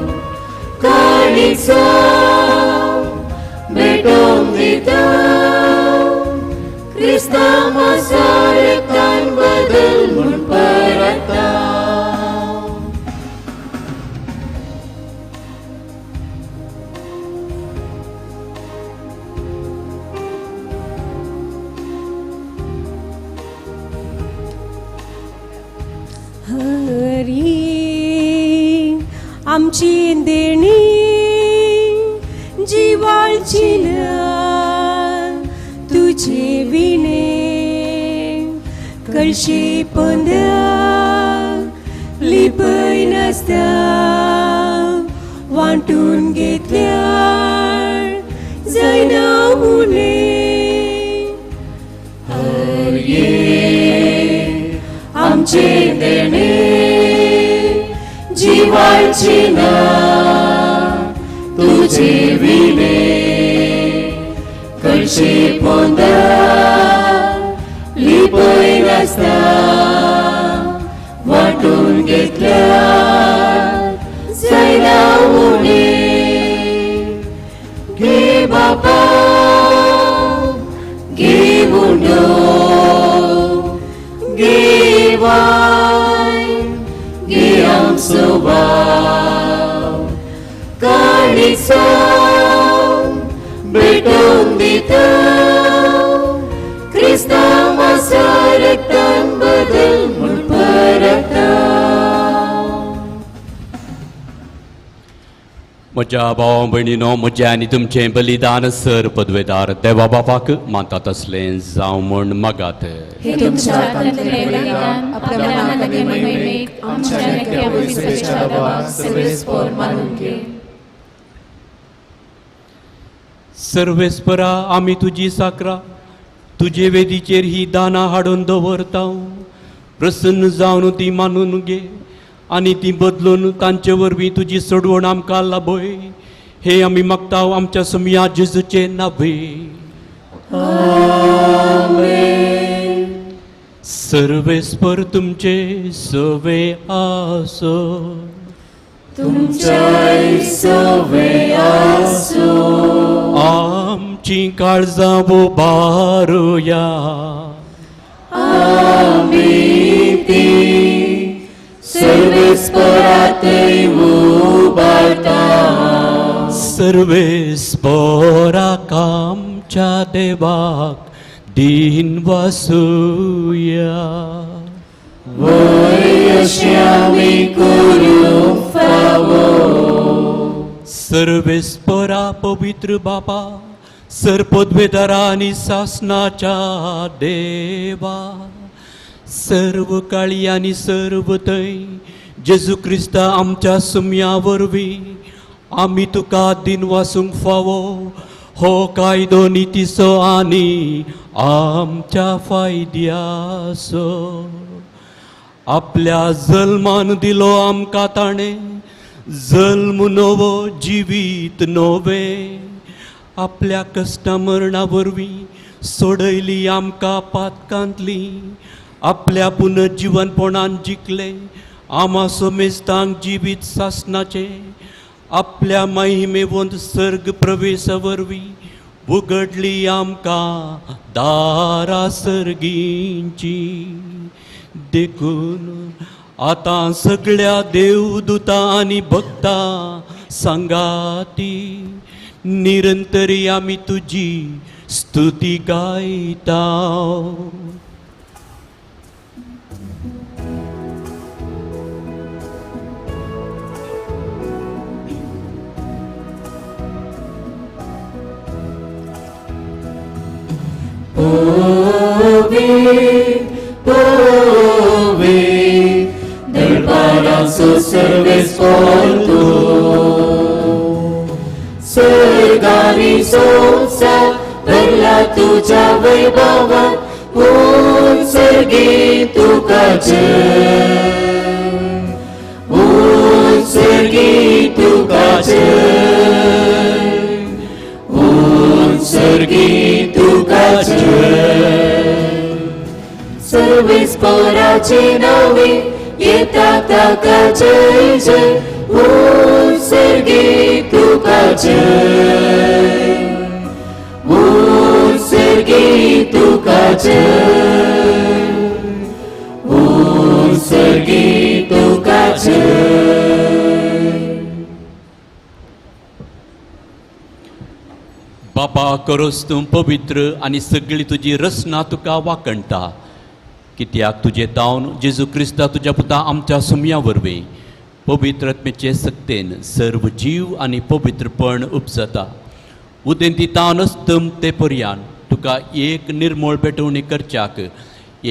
काणीचा भेटोवन दिता क्रिस्तांवा रक्तान बदल म्हूण परता. हरी आमची देणी जिवाळची ना तुझे विणे कळशी पंदा लिपय नासता वांटून घेतल्यार जायना उणें. हरये आमचे देणे जिवाळची ना तुझे विणे कळशी पोंदा लिपय नासता वांटून घेतल्यार जायना उणें. घे बापा घे उंडो घे वायन घे आमचो वाव काणीचा भेटोवन दिता क्रिस्तांवा रक्तान बदल म्हूण परता. म्हज्या भाव भयणीनो, म्हजें आनी तुमचें बलिदान सर पदवेदार देवा बापाक मानतात तसलें जावं म्हूण मागात. हे तुमच्या हातांतलें बलिदान आपल्या मनाक आनी महिमेक आमच्या नेत्या पवित्रच्या देवाक सर्वेस्पोर मानून घे. सर्वेस्परा, आमी तुजी साकरा तुजे वेदीचेर ही दानां हाडून दवरता. प्रसन्न जावन ती मानून घे आनी ती बदलून तांचे वरवीं तुजी सोडवण आमकां लाभय. हे आमी मागता आमच्या सुमया जेजूचे नावे. सर्वेस्पर तुमचे सवे आसो. तुमच्याय सवे आसो. आमची काळजां उबारुया. आमी ती सर्वेस्परातय उबारता. सर्वेस्पराक आमच्या देवाक दिन वासुया. वय अशें आमी करूंक फावो. सर्वेस्परा पवित्र बापा, सरपदवेदारा आनी सासनाच्या देवा, सर्व काळी आनी सर्व थंय जेजू क्रिस्ता आमच्या सुमया वरवीं आमी तुका दिन वासूंक फावो. हो कायदो नितीचो आनी आमच्या फायद्याचो. आपल्या जल्मान दिलो आमकां ताणें जल्म नवो जिवीत नवें. आपल्या कश्टा मरणा वरवीं सोडयली आमकां पातकांतली. आपल्या पुनर्जिवनपणान जिखले आमा समेस्तांक जिवीत सासनाचें. आपल्या महिमेवंत सर्ग प्रवेशा वरवीं उगडली आमकां दारां सर्गींची. देखून आतां सगळ्या देवदूतां आनी भक्तां सांगाती निरंतरी आमी तुजी स्तुती गायता. पोवे दरबाराचो सर्वेस्पोर तूं. सर्गानी संवसार भरला तुज्या वैभवान. उत्सर्गी तुका जय, उत्सर्गी तुका जय, उत्सर्गी तुका जय. सर्वेस्पराचे नावे येता ताका जय जय. उत्सर्गी तुका जय, उत्सर्गी तुका जय, उत्सर्गी तुका जय. बाबा करोस तूं पवित्र आनी सगळी तुजी रचना तुका वाकणटा. कित्याक तुजे तावन जेजू क्रिस्ता तुज्या पुता आमच्या सुमया वरवीं पवित्र आत्म्याचे सक्तेन सर्व जीव आनी पवित्रपण उपजता. उदेंती तावन अस्तम ते पर्यान तुका एक निर्मोळ पेटोवणी करच्याक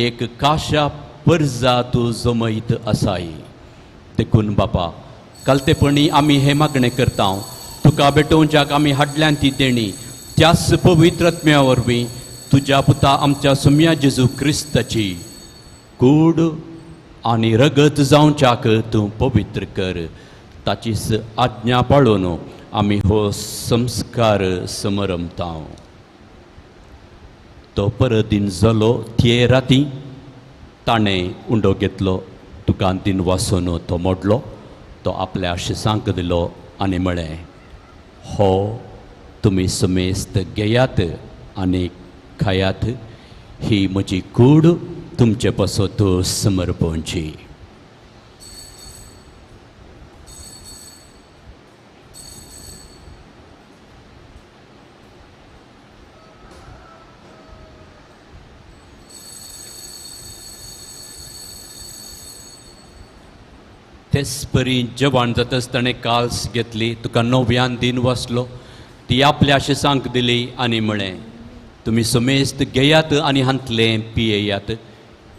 एक काशा परजा तूं जमयत आसाय. देखून बापा कालतेपणी आमी हें मागणें करता. तुका भेटोवच्याक आमी हाडल्यान ती देणी त्याच पवित्र आत्म्या वरवीं तुज्या पुता आमच्या सुमया जेजू क्रिस्ताची कूड आनी रगत जावच्याक तूं पवित्र कर. ताचीच आज्ञा पाळून आमी हो संस्कार समरमता. तो परदीन जालो ते राती ताणें उंडो घेतलो, तुका दिन वासून तो मोडलो, तो आपल्या शिसांक दिलो आनी म्हळें, हो तुमी समेस्त घेयात आनी खायात, ही म्हजी कूड तुमचे पासत समर्पणची. तेच परी जेवण जातच ताणें काल्स घेतली, तुका नव्यान दिन वसलो, ती आपल्या शिसांक दिली आनी म्हळें, तुमी समेस्त घेयात आनी हांतलें पियेयात,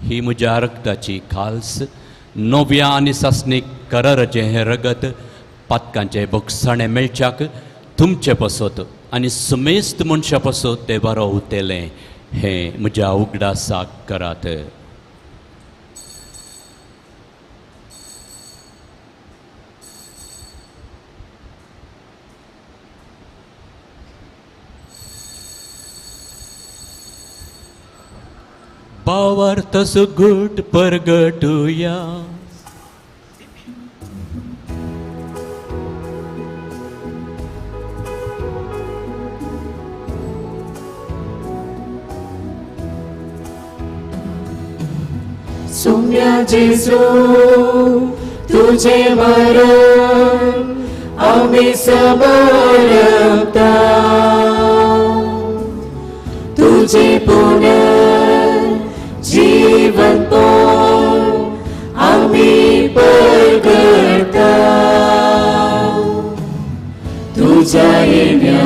ही म्हज्या रक्ताची खाल्स, नव्या आनी सासणीक कराराचें हें रगत पातकांचें बोगसाणें मेळच्याक तुमचे पासत आनी समेस्त मनशां पासत तें बरोवतलें, हें म्हज्या उगडासाक करात. भावार्थाचो गूट परगटुया. सुम्या जेजू तुझे मरण आम्ही समर्पता, तुझे पुनर्जीवन आम्ही परगटता, तुझ्या येण्या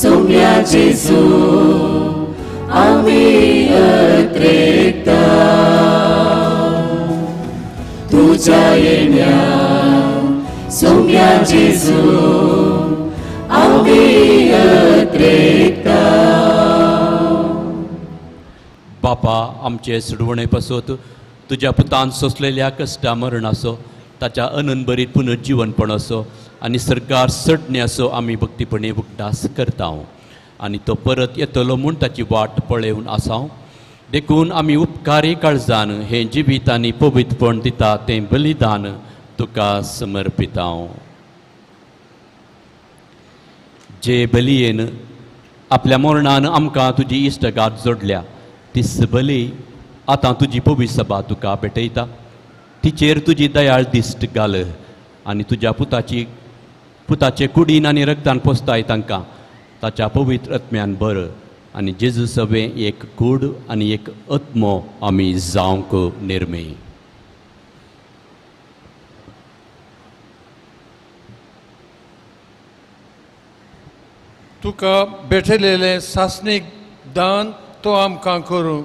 सुम्या जेजू आम्ही अत्रेकता, तुझ्या येण्या सुम्या जेजू आम्ही अत्रेकता. बापा आमचे सुडवणे पासत तुज्या पुतान सोंसलेल्या कश्टा मरणाचो, ताच्या अनंतभरीत पुनर्जीवनपणाचो आनी सरकार सडण्याचो आमी भक्तीपणी उगडास करता आनी तो परत येतलो म्हूण ताची वाट पळेवन आसा. देखून आमी उपकारी काळजान हें जिवीत आनी पवित्रपण दिता तें बलिदान तुका समर्पिता. जे बलयेन आपल्या मरणान आमकां तुजी इश्टगात जोडल्या तीच बली आतां तुजी पवित्र सभा तुका भेटयता. तिचेर तुजी दयाळ दिश्ट घाल आनी तुज्या पुताचे कुडीन आनी रक्तान पोसताय तांकां ताच्या पवित्र आत्म्यान बर आनी जेजू सवें एक कूड आनी एक आत्मो आमी जावंक निर्मे. तुका भेटलेलें सासणीक दान तो आमकां करूं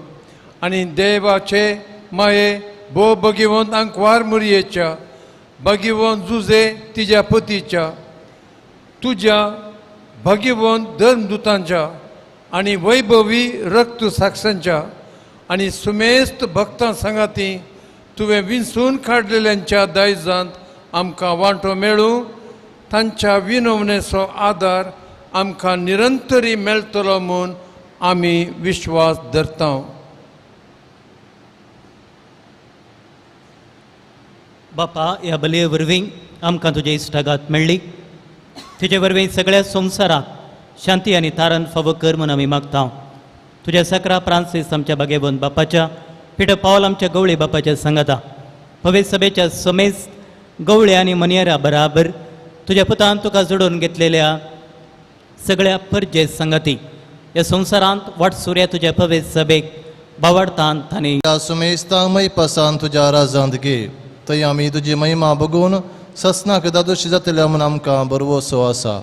आनी देवाचे माये भोव भगिवंत आंकवार मुरयेच्या भगिवंत जुजे तिज्या पतीच्या तुज्या भगिवंत धर्मदुतांच्या आनी वैभवी रक्त साक्षांच्या आनी सुमेस्त भक्तां सांगाती तुवें विंचून काडलेल्यांच्या दायजांत आमकां वांटो मेळूं, तांच्या विनवणेचो आदार आमकां निरंतरी मेळटलो म्हूण आमी विश्वास धरता. बापा ह्या बलये वरवीं आमकां तुजे इश्टागात मेळ्ळी, तुजे वरवीं सगळ्या संवसाराक शांती आनी तारण फावो कर म्हूण आमी मागता. तुज्या सकरा फ्रांसीस आमच्या बागेबंद बापाच्या, पिटर पावल आमच्या गवळी बापाच्या सांगाता, पवित्र सभेच्या समेस्त गवळे आनी मनयेरा बराबर तुज्या पुतान तुका जोडून घेतलेल्या सगळ्या परजे सांगाती ह्या संवसारांत वाटसुऱ्या तुज्या पवित्र सभेक बावडतान तांणी सुमेस्तांक मैपासान तुज्या राजांत घे, थंय आमी तुजी महिमा बघून ससनाक दादोशी जातल्या म्हूण आमकां बरवसो आसा.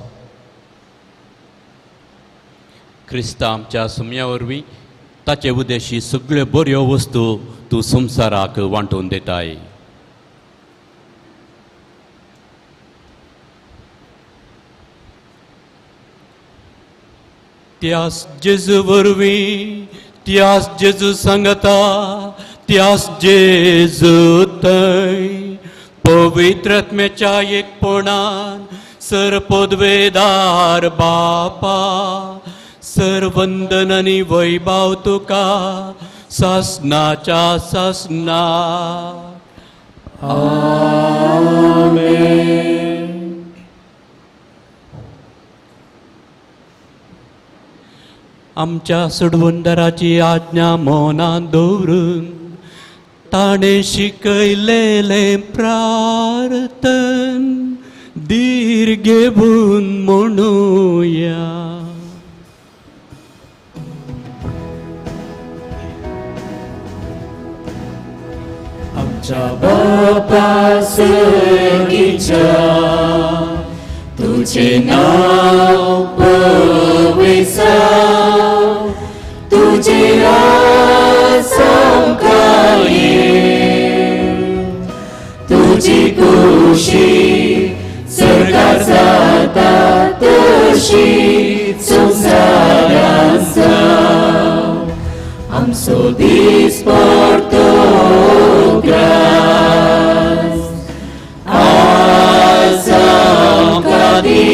क्रिस्ता आमच्या सुम्या वरवीं ताचे उद्देशी सगळ्यो बऱ्यो वस्तू तूं संवसाराक वांटून दिताय. त्यास जेजू वरवीं, त्यास जेजू सांगता, त्यास जेजू थंय पवित्र आत्म्याच्या एकपणान सरपदवेदार बापा सरवंदन आनी वैभाव तुका सासनाच्या सासना. आमेन. आमच्या सोडवणदाराची आज्ञा मनान दवरून ताणें शिकयलेलें प्रार्थन धीर घेवन म्हणुया. आमच्या बापा सगीच्या तुझे नाव पवित्र जावं, तुझे राज आमकां येवं, तुजी खुशी स्वर्गार जाता तशी संवसारांत जावं. आमचो दीस पडतो ग्रास आज आमकां दी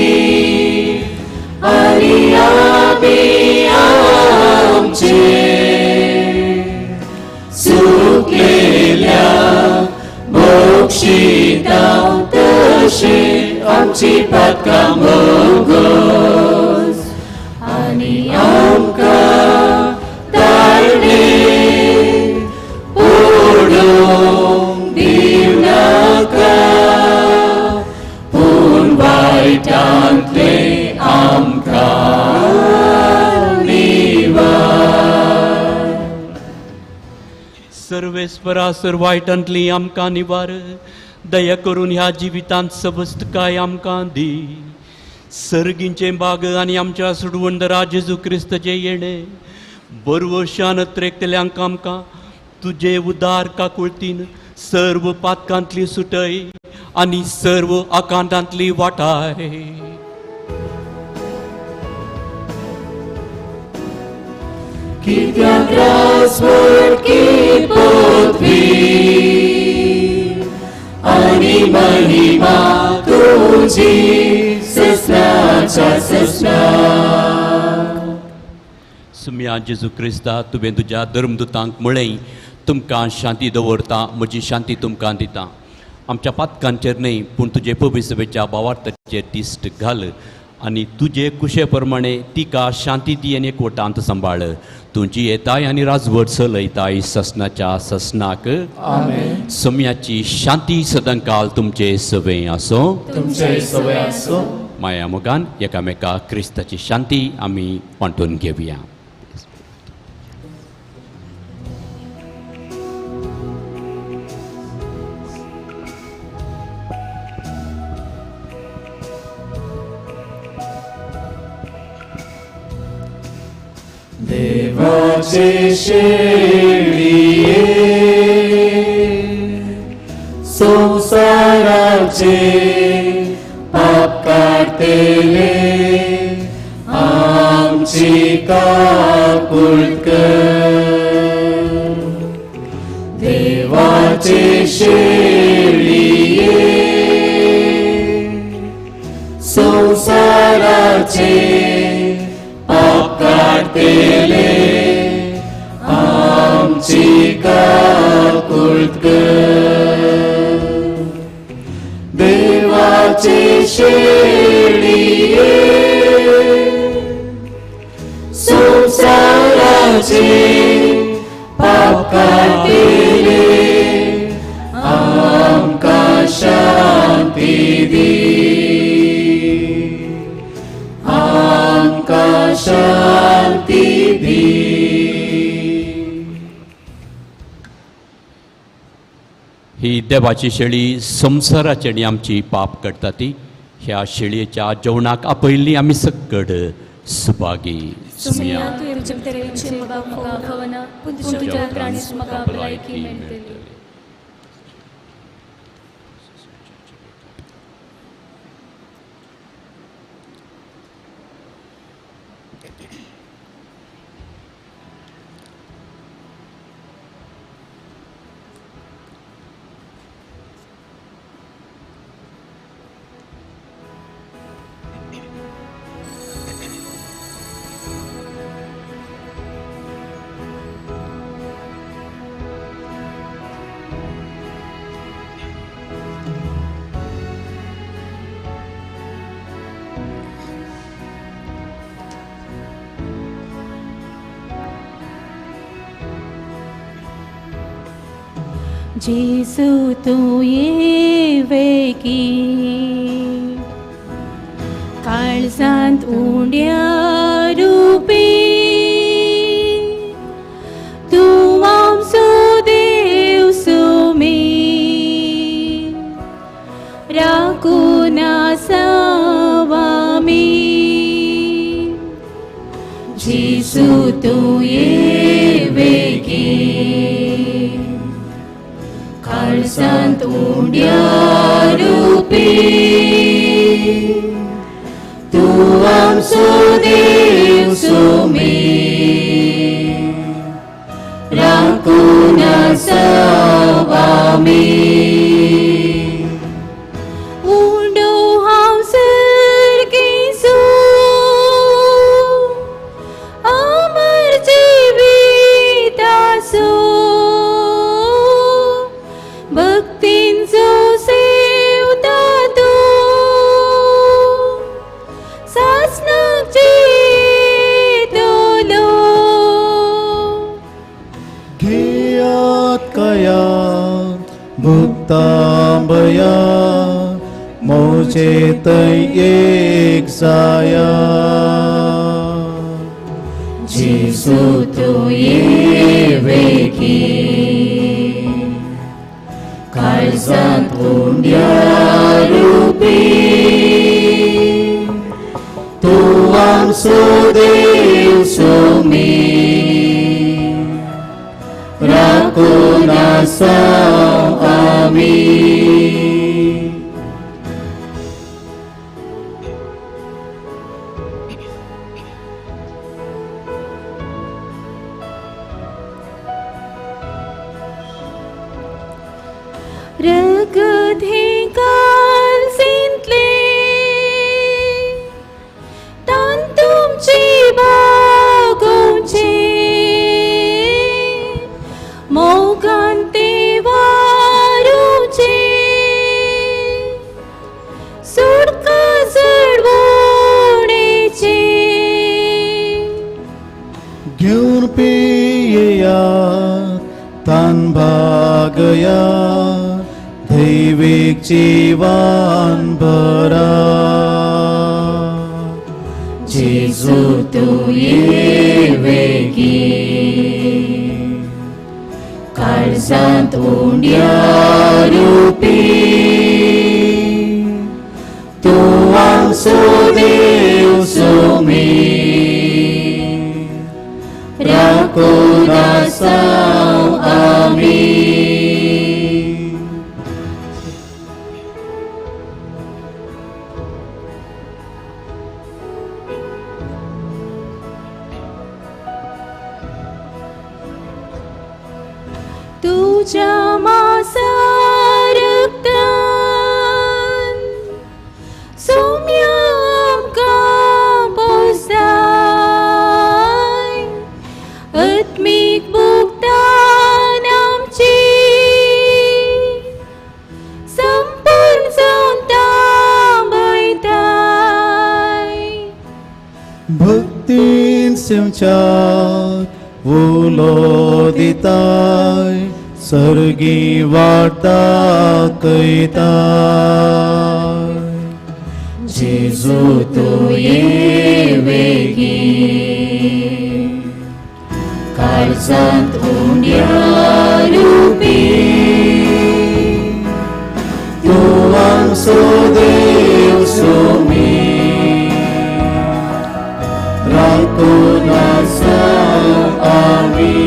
आनी आमी आमचे चुकलेल्या बक्षिता तशें आमची पातकां मोगोस आनी आमकां ताळणे पडूंक दिवनाका, पूण वायटांतलें आमकां निवार. सर्वेस्परा सर वायटांतली आमकां निवार, दया करून ह्या जिवितांत सबस्तकाय आमकां दी. सर्गींचें बाग आनी आमच्या सुडवंदरा जेजू क्रिस्ताचें येणें बरवशान त्रेकतल्यांक आमकां तुजे उदार काकुळतीन सर्व पातकांतली सुटय आनी सर्व आकांतांतली वाटाय. कित्याक रासवट की पृथ्वी आनी महिमा तुजी ससनाच्या ससनाक. सुम्या जेजू क्रिस्ता, तुवें तुज्या धर्मदुतांक म्हळें, तुमकां शांती दवरता, म्हजी शांती तुमकां दिता. आमच्या पातकांचेर न्हय पूण तुजे पविसभेच्या भावार्थाचेर दिश्ट घाल आनी तुजे कुशे प्रमाणे तिका शांती दी आनी एकवटांत सांबाळ. तुजी येताय आनी राजवट चलयताय ससनाच्या ससनाक. आमेन. सम्याची शांती सदांकाल तुमचे सवय आसो, तुमचे सवय आसो. माया मोगान एकामेका क्रिस्ताची शांती आमी वांटून घेवया. देवाचे शेळये संवसाराचे पाप काडटले आमची काकूळट कर. देवाचे शेळये संवसाराचे पाप काडटले आमची काकूळट कर. देवाचे शेळये संवसाराचे पाप काडटले आमकां शांती दी, आमकां शांती दी. ही देवाची शेळी संवसाराची आनी आमची पाप करता ती ह्या शेळयेच्या जेवणाक आपयल्ली आमी सक्कड सुभागी. सुम्या तुवें तरेचे म्हाका खवना, पूण तुज्या प्राणीस म्हाका भलायकी मेळटली. जेसू तूं येवेकी काळजांत उण्या रुपी तूं आमचो देव सुमी जेजू तूं ये वेगीन काळजांत उंड्या रुपी तूं आमचो देव सुमी राखून आसा आमी उंडो हांव सर्गेचो अमर जिविताचो भक्तींचो सेवता तूं सासणाक जियेतलो. घेयात कया भुक्तांबया मोजे थंय एक जाया. जेजू तूं ये वेगीन काळजांत उंड्या रुपी तूं आमचो देव सुमी राखून आसा आमी. रगत हें कालसींतलें तांतुमची बागोवचें मोगान तें वारोवचें सुटका चडवणेचें. घेवन पियेयात तान भागया दैवीक जीवन भरा. जेजू तूं ये वेगीन काळजांत उंड्या रुपी तूं आमचो देव सुमी राखून आसा आमी. तुज्या मासा रक्तान सोम्या आमकां पोसाय आत्मीक भुगतान आमची संपूर्ण जावन तांबयताय. भक्तीन सेवच्याक उलो दिताय सर्गी वाट दाखयताय. जेजू तूं ये वेगीन काळजांत उंड्या रुपी तूं आमचो देव सुमी राखून आसा आमी.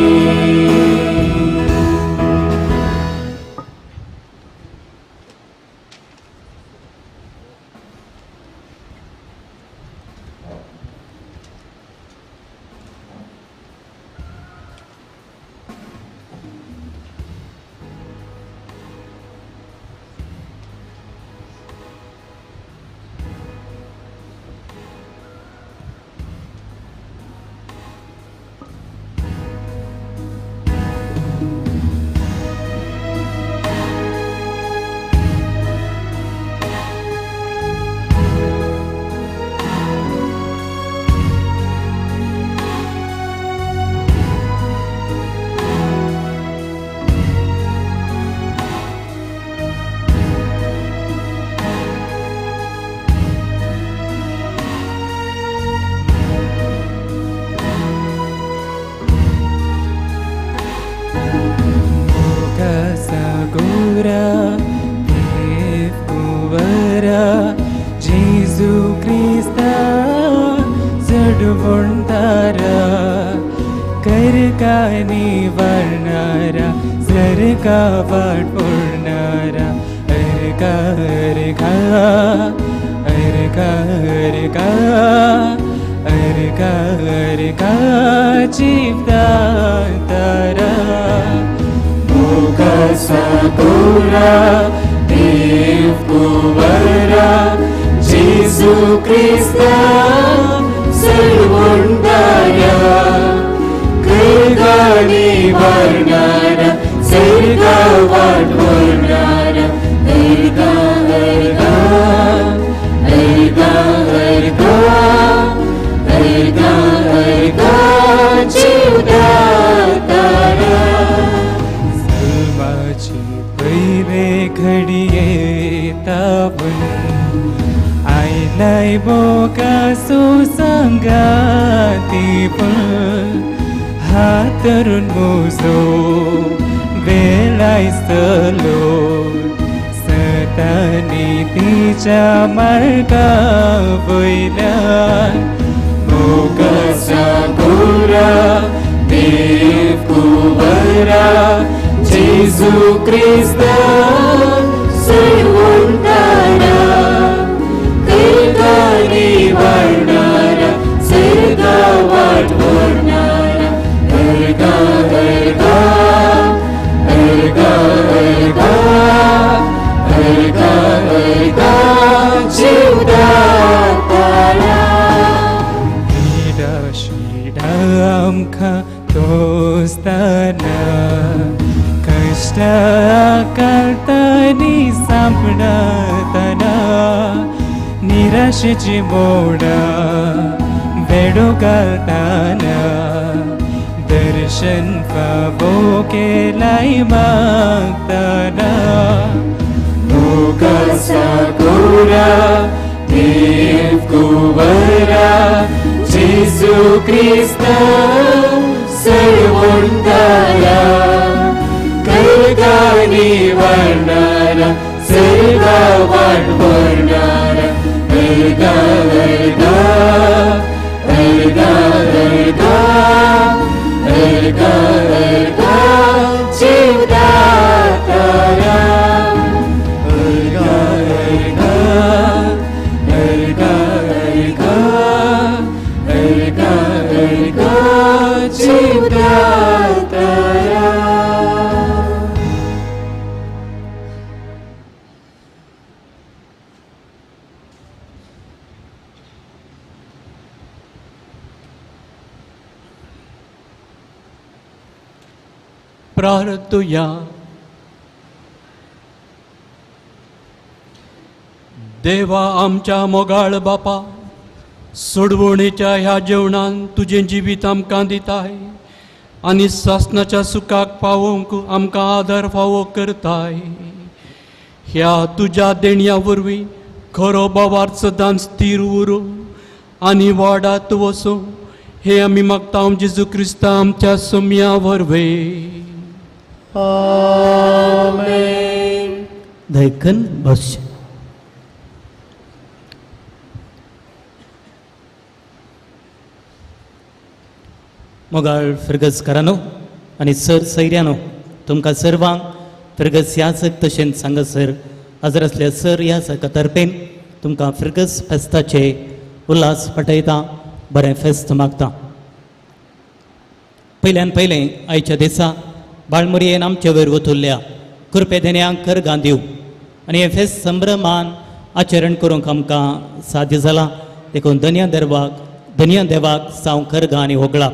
अर्गा निवारणारा सर्गा वाट पडणारा अर्गा अर्गा अर्गा अर्गा अर्गा अर्गा जीवदातारा मोगासा देव कुंवरा जेजू क्रिस्ता सर्वोंदारा गर्गा निवारणारा सर्गा वाट वरणारा अर्गा अर्गा अर्गा अर्गा अर्गा अर्गा जीवदातारा जुल्माची पयले घडये तावून आयलाय मोगासो सांगाती पूण हातरून म्हजो वेळायसलो सतानी तिच्या मार्गा वयल्यान मोगासा गोरा देव कुंवरा जेजू क्रिस्ता सर्वोंदारा गर्गा निवारणारा सर्गा वाट वरणारा अर्गा अर्गा अर्गा अर्गा अर्गा अर्गा जीवदातारा पिडा शिडा आमकां तोस्ताना कश्टा काळटानी सांपडतना निराशेची मोडा वेडो घालतना दर्शन फावो केलाय मागतना मोगासा गोरा देव कुंवरा जेजू क्रिस्ता सर्वोंदारा गर्गा निवारणारा सर्गा वाट वरणारा अर्गा अर्गा अर्गा अर्गा अर्गा अर्गा जीवदातारा अर्गा अर्गा अर्गा अर्गा अर्गा अर्गा जीवदातारा. प्रार्थुया. देवा आमच्या मोगाळ बापा, सोडवणेच्या ह्या जेवणान तुजें जिवीत आमकां दिताय आनी सासणाच्या सुखाक पावोवंक आमकां आदार फावो करताय. ह्या तुज्या देण्या वरवीं खरो बावार सदांच स्थीर उरूं आनी वाडात वसूं हे आमी मागता जेजू क्रिस्ता आमच्या सोम्या वरवीं. आमेन. दयकन बस. मोगाळ फिरगजकारांनो आनी सर सैऱ्यानो, तुमकां सर्वांक फिरगज याचक तशेंच हांगासर हजर आसल्या सर याचका तर्फेन तुमकां फिरगज फेस्ताचे उल्हास पटयता, बरें फेस्त मागता. पयल्यान पयलें आयच्या दिसा बाळमुरयेन आमचे वयर वतुल्ल्या कृपे देण्यांक करगां दिवं आनी हें फेस्त संभ्रमान आचरण करूंक आमकां साध्य जालां देखून धन्या देवाक साव करगां आनी होगळा.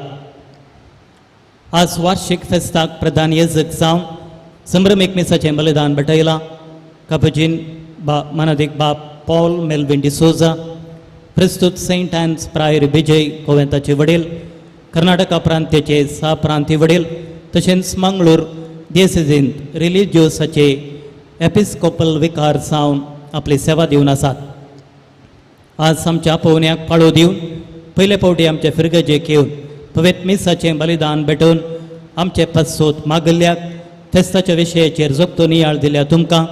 आज वार्षिक फेस्ताक प्रधान येजक जावन संभ्रमीक मिसाचें बलिदान भेटयलां कापुचीन बा मानादीक बाप पॉल मेल्विन डिसोजा, प्रस्तुत सेंट एन्स प्रायर विजय गोवेंताचे वडील, कर्नाटका प्रांत्याचे सा प्रांती वडील, तशेंच मंगळूर दियसेजींत रिलिज्योसाचे एपिस्कोपल विकार जावन आपली सेवा दिवन आसात. आज आमच्या आपोवण्याक पाळो दिवन पयले फावटी आमच्या फिरगजेक येवन पवित्र मिसाचें बलिदान भेटोवन आमचे पत्सोत मागल्ल्याक फेस्ताच्या विशयाचेर जोगतो नियाळ दिल्या तुमकां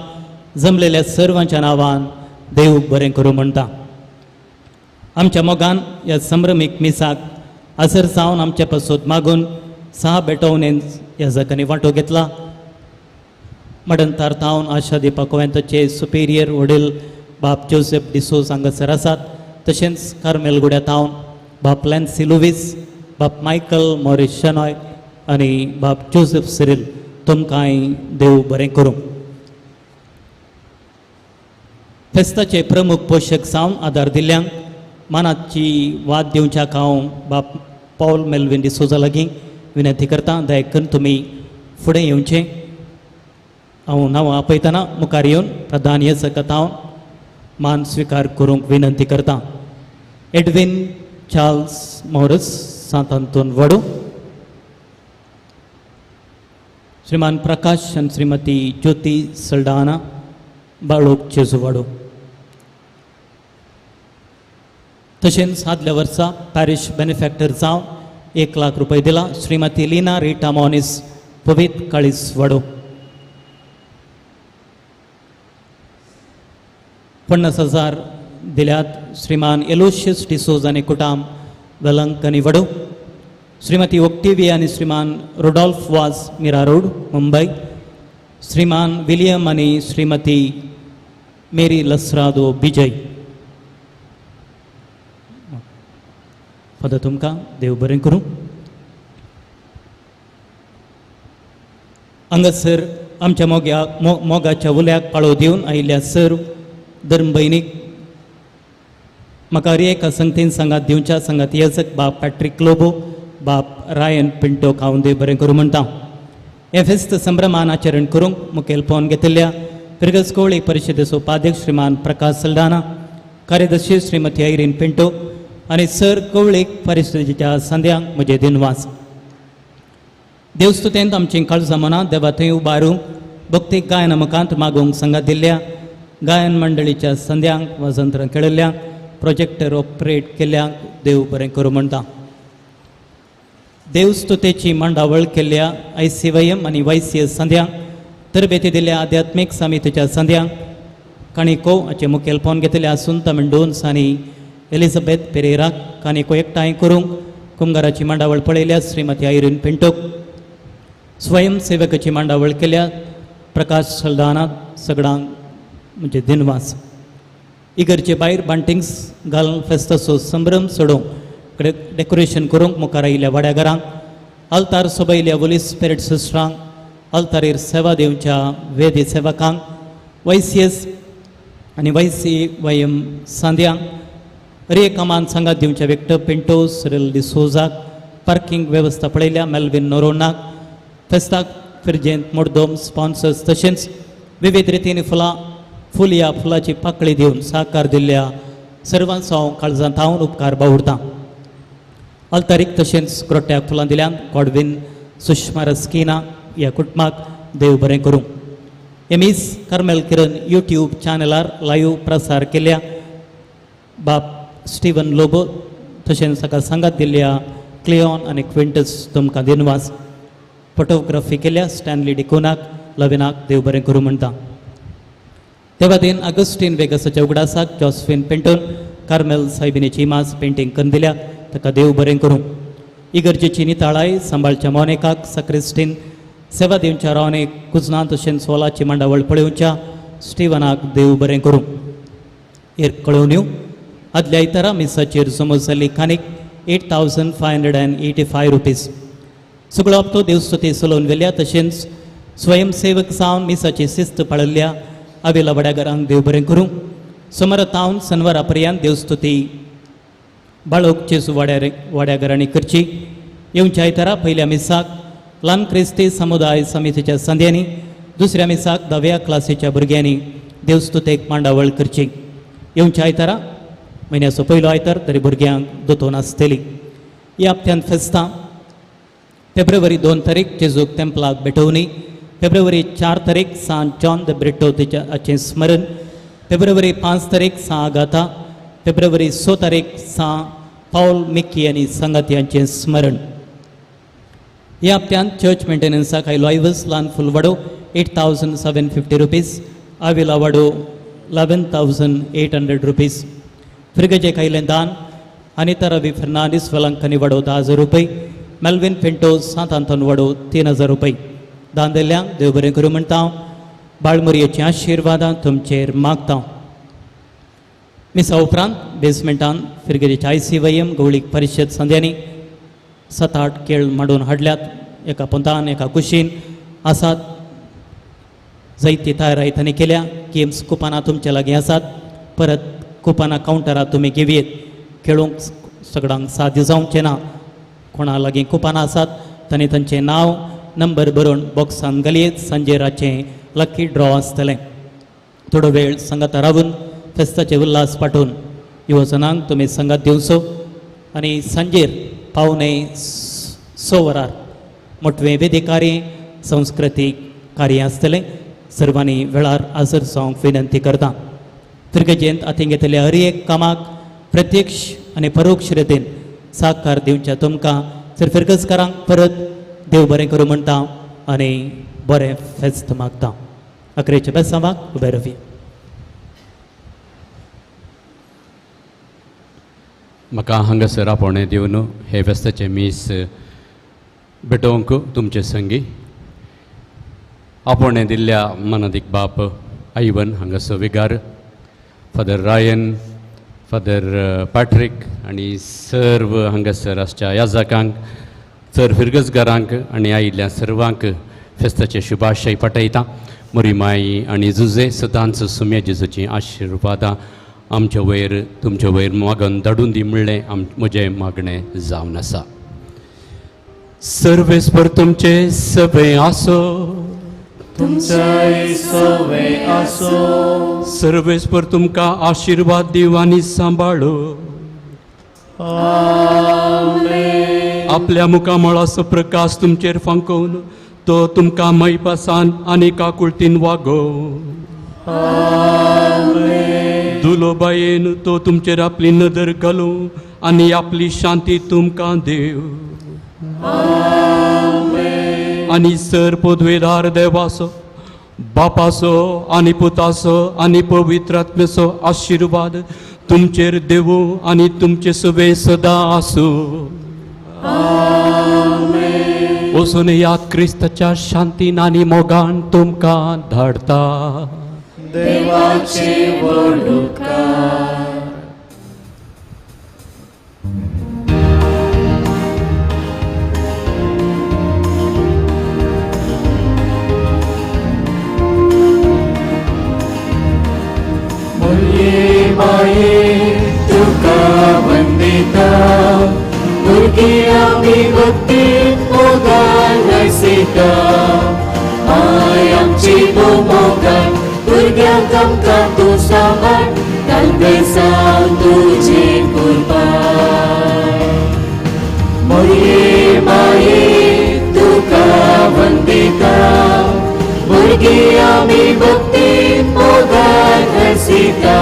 जमलेल्या सर्वांच्या नांवान देव बरें करूं म्हणटा. आमच्या मोगान ह्या संभ्रमीक मिसाक आसर जावन आमचे पसोत मागून 6 बेटोवनेन याजकांनी वांटो घेतला. मडणतार थावन आशा दीपा कोवेंताचे सुपेरियर वडील बाप जोसेफ डिसोज हांगासर आसात. तशेंच कार्मेलगुड्या थावन बाप लॅन्सी लुवीस, बाप मायकल मॉरिस शनॉय आनी बाप जोसेफ सिरील, तुमकांय देव बरें करूं. फेस्ताचे प्रमुख पोशक जावन आदार दिल्ल्यांक मानाची वाद दिवच्याक हांव बाप पॉल मेल्विन डिसोजा लागीं विनंती करता. दया करून तुमी फुडें येवचें. हांव नांवां आपयतना मुखार येवन प्रधान याजकात हांव मान स्विकार करूंक विनंती करता. एडविन चार्ल्स मोरस, सांत आंतोन वडू, श्रीमान प्रकाश आनी श्रीमती ज्योती सल्डाना, बाळोक जेजूवाडो. तशेंच आदल्या वर्सा पॅरिश बेनिफॅक्टर जावन 1 लाख रुपये दिला श्रीमती लीना रिटा मॉनिस, पवीत काळीस वाडो. 50,000 दिल्यात श्रीमान एलोशियस डिसोज आनी कुटाम, वेलंकनी वडो. श्रीमती ओक्टिविया आनी श्रीमान रोडॉल्फ वाज, मिरा रोड, मुंबय. श्रीमान विलियम आनी श्रीमती मेरी लसरादो, बिजय. फादर तुमकां देव बरें करूं. हांगासर आमच्या मोगाच्या उल्याक पाळो दिवन आयिल्ल्या सर धर्मभयणीक म्हाका हर एका संगतीन सांगात दिवच्या सांगात याजक बाप पॅट्रीक लोबो, बाप रायन पिंटो हांव देव बरें करूं म्हणटा. हें फेस्त संभ्रमान आचरण करूंक मुखेलपण घेतिल्ल्या फिरगज कोवळी परिशदेचो उपाध्यक्ष श्रीमान प्रकाश सल्डाना, कार्यदर्शी श्रीमती ऐरीन पिंटो आनी सर कवळीक परिशदेच्या संद्यांक म्हजे दिनवास. देवस्तुतेंत आमचीं काळजां मनां देवा थंय उबारूंक भक्तीक गायन मुखांत मागूंक सांगात दिल्ल्या गायन मंडळीच्या संद्यांक वाजंत्रां खेळिल्ल्यांक प्रोजेक्टर ऑपरेट केल्ल्यांक देव बरें करूं म्हणटा. देवस्तुतेची मांडावळ केल्ल्या आयसीवायएम आनी वायसीएस संद्यांक तरबेती दिल्ल्या आध्यात्मीक समितीच्या संद्यांक काणिको हाचें मुखेलपण घेतिल्ल्या आसुंता मेंडोन्स आनी एलिझाबेथ पेरेराक काणिको एकठांय करूंक कुमगाराची मांडावळ पळयल्या श्रीमती आयरीन पिंटोक, स्वयंसेवकाची मांडावळ केल्या प्रकाश सल्दाना, सगळ्यांक म्हणजे दिनवास. इगर्जे भायर बांटिंग्स घालून फेस्ताचो संभ्रम सोडोवंक डेकोरेशन करूंक मुखार आयिल्ल्या वाड्याघरांक आल्तार सोबयल्या वोलीस स्पिरिट सिस्टरांक, आल्तारीर सेवा दिवच्या वेदी सेवकांक, वायसीएस आनी वायसीवायएम सांद्यांक, रे कामान सांगात दिवच्या विक्टर पिंटो, सिरिल डिसोजाक, पार्किंग वेवस्था पळयल्या मेल्विन नोरोनाक, फेस्ताक फिरजेंत मोडदोम स्पॉन्सर्स तशेंच विविध रितीन फुलां फुलया फुलाची पाकळी दिवन साकार दिल्ल्या सर्वांचो हांव काळजांत हांव उपकार बावुरतां. आल्तारीक तशेंच क्रोट्याक फुलां दिल्यान गॉडविन सुषमा रस्किना ह्या कुटुंबाक देव बरें करूं. एमीस कार्मेल किरण यूट्यूब चॅनलार लायव्ह प्रसार केल्या बाप स्टीवन लोबो तशेंच ताका सांगात दिल्ल्या क्लियॉन आनी क्विंटस तुमकां दिनवास. फोटोग्राफी केल्या स्टॅनली डिकोनाक, लविनाक देव बरें करूं म्हणटा. ते वातीन आगस्टीन वेगसाच्या उगडासाक जॉस्फिन पेंटोन कार्मेल सायबिनीची इमाज पेंटींग करून दिल्या ताका देव बरें करूं. इगर्जेची निताळाय सांबाळच्या मोनेकाक सक्रिस्टीन सेवा दिवच्या रावने कुजना तशेंच सोलाची मांडावळ पळोवच्या स्टिवनाक देव बरें करूं. हेर कळोवण्यो आदल्या आयतारा मिसाचेर जमो जाल्ली खानीक 8,585 रुपीज. सगळो हप्तो देवस्तुती चलोवन व्हेल्या तशेंच स्वयंसेवक जावन मिसाची शिस्त पाळिल्ल्या आवेला वड्याघरांक देव बरें करूं. सोमारा तावन सनवारा पर्यंत देवस्तुती बाळोक जेजू वाड्याघरांनी करची. येवच्या आयतारा पयल्या मिसाक ल्हान क्रिस्ती समुदाय समितीच्या संद्यांनी, दुसऱ्या मिसाक धाव्या क्लासीच्या भुरग्यांनी देवस्तुतेक मांडावळ करची. येवच्या आयतारा म्हयन्याचो पयलो आयतार तरी भुरग्यांक दोतोन आसतली. ह्या हप्त्यांत फेस्तां फेब्रुवारी 2 तारीख जेजूक तेंपलाक भेटोवणी, फेब्रुवारी 4 तारीख सांत जॉन the Britto हाचें स्मरण, फेब्रुवारी 5 तारीख सां आगाता, फेब्रुवारी 6 तारीख सां पावल मिक्की आनी संगाती हांचें स्मरण. ह्या हप्त्यांत चर्च मेंटेनन्साक आयलो आयवस ल्हान फुलवाडो 8,750 रुपीज, आविला वाडो 11,800 रुपीज. फिरगजेक आयलें दान अनिता रवी फर्नांडीस वेलंकनी वाडो 10,000 रुपये, मेल्विन पिंटो सांत आंतोन वाडो 3000 रुपये. दान दिल्ल्यांक देव बरें करूं म्हणटा. बाळमुरयेची आशिर्वादां तुमचेर मागता. मिसा उपरांत बेजमेंटान फिरगेरीच्या I C Y M गवळीक परिशद संद्यांनी 7-8 केळ मांडून हाडल्यात. एका पोंतान एका कुशीन आसात. जैती तयाराय तांणी केल्या. गेम्स कुपानां तुमच्या लागीं आसात. परत कुपानां कावंटरां तुमी घेवयेत. खेळूंक सगळ्यांक साध्य जावचें ना. कोणा लागीं कुपानां आसात तांणी तांचें नांव नंबर बरोवन बॉक्सान घालयेत. सांजे रातचें लकी ड्रॉ आसतलें. थोडो वेळ सांगाता रावून फेस्ताचे उल्हास पाठोवन युवजनांक तुमी सांगात दिवचो आनी सांजेर 5:45 वरार मोटवें वेदी कार्य संस्कृतीक कार्य आसतलें. सर्वांनी वेळार हाजर जावंक विनंती करता. फिरगजेंत हातीं घेतल्या हर एक कामाक प्रत्यक्ष आनी परोक्ष रितीन साकार दिवच्या तुमकां सर फिरगजकारांक परत देव बरें करूं म्हणटा आनी बरें फेस्त मागता. अकरेच्या बेसांवाक उबे रावया. म्हाका हांगासर आपोवणें दिवन हे फेस्ताचें मीस भेटोवंक तुमचे संगी आपोवणें दिल्ल्या मनादीक बाप आयवन हांगासर विगार फादर रायन फादर पॅट्रीक आनी सर्व हांगासर आसच्या याजकांक चर फिरगजगारांक आनी आयिल्ल्या सर्वांक फेस्ताचे शुभाशय पाठयता. मोरी माई आनी जुजे सदांच सुम्या जेजूची आशिर्वादां आमचे वयर तुमचे वयर मागून धाडून दी म्हणलें म्हजें मागणें जावन आसा. सर्वेस्पर तुमचे सगळे आसो. तुमचे सवे आसो. सर्वेस्पर तुमकां आशिर्वाद दिव आनी सांबाळो. आमेन. आपल्या मुखामळाचो प्रकाश तुमचेर फांकोवन तो तुमकां मैपासान आनी काकुळतीन वागो. आमेन. दुलोबायेन तो तुमचेर आपली नदर घालूं आनी आपली शांती तुमकां देव. आमेन. आनी सर पदवेदार देवाचो बापाचो आनी पुताचो आनी पवित्र आत्म्याचो आशिर्वाद तुमचेर देवो आनी तुमचे सवे सदां आसूं. आमेन. वचून ह्या क्रिस्ताच्या शांतीन आनी मोगान तुमकां धाडटा. देवाचे व्हड उपकार. मुरये माये तुका वंदिता भुरगीं आमी भक्तीन मोगान हरसिता. माय आमची भोव मोगान भुरग्यांक आमकां तूं सांबाळ घाल बेसांव तुजें कुर्बान. मुरये माये तुका वंदिता भुरगीं आमी भक्तीन मोगान हरसिता.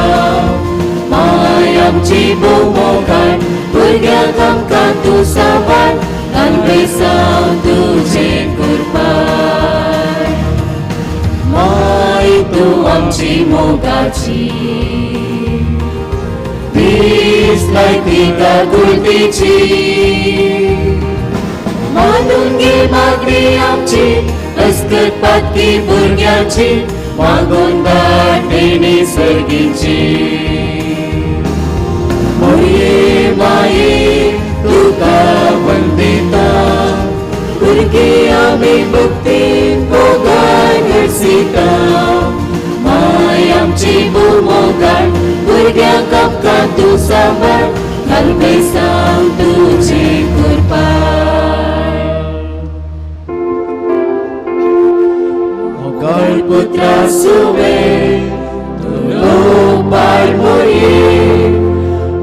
माय आमची भोव मोगान भुरग्यांक आमकां तूं सांबाळ घाल बेसांव तुजें कुर्बान. माय तूं आमची मोगाची दीस लायती काकुळतीची. मानून घे मागणी आमची अस्कत पातकी भुरग्यांची मागून धाड देणी सर्गीची. मोरये माये तुका वंदिता भुरगीं आमी भक्तीन मोगान हरसिता. माय आमची भोव मोगान भुरग्यांक आमकां तूं सांबाळ घाल बेसांव तुजें कुर्बान. मोगाळ पुत्रा सुवे तुलो बाळ मोरये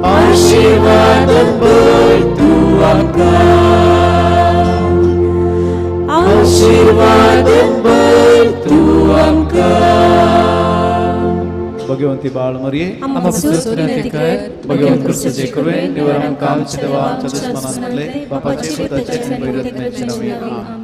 आशिर्वाद भर तूं आमकां. आशिर्वाद भर तूं आमकां. भगवंती बाळ मरिये आमकां विनंती कर. भगवंत क्रिस्ताचे कृपेन निवळ आमकां आमच्या देवा आमच्या दुस्मानांतले बापाचे पुताचे आनी पवित्र आत्म्याचे नांवान. आमेन.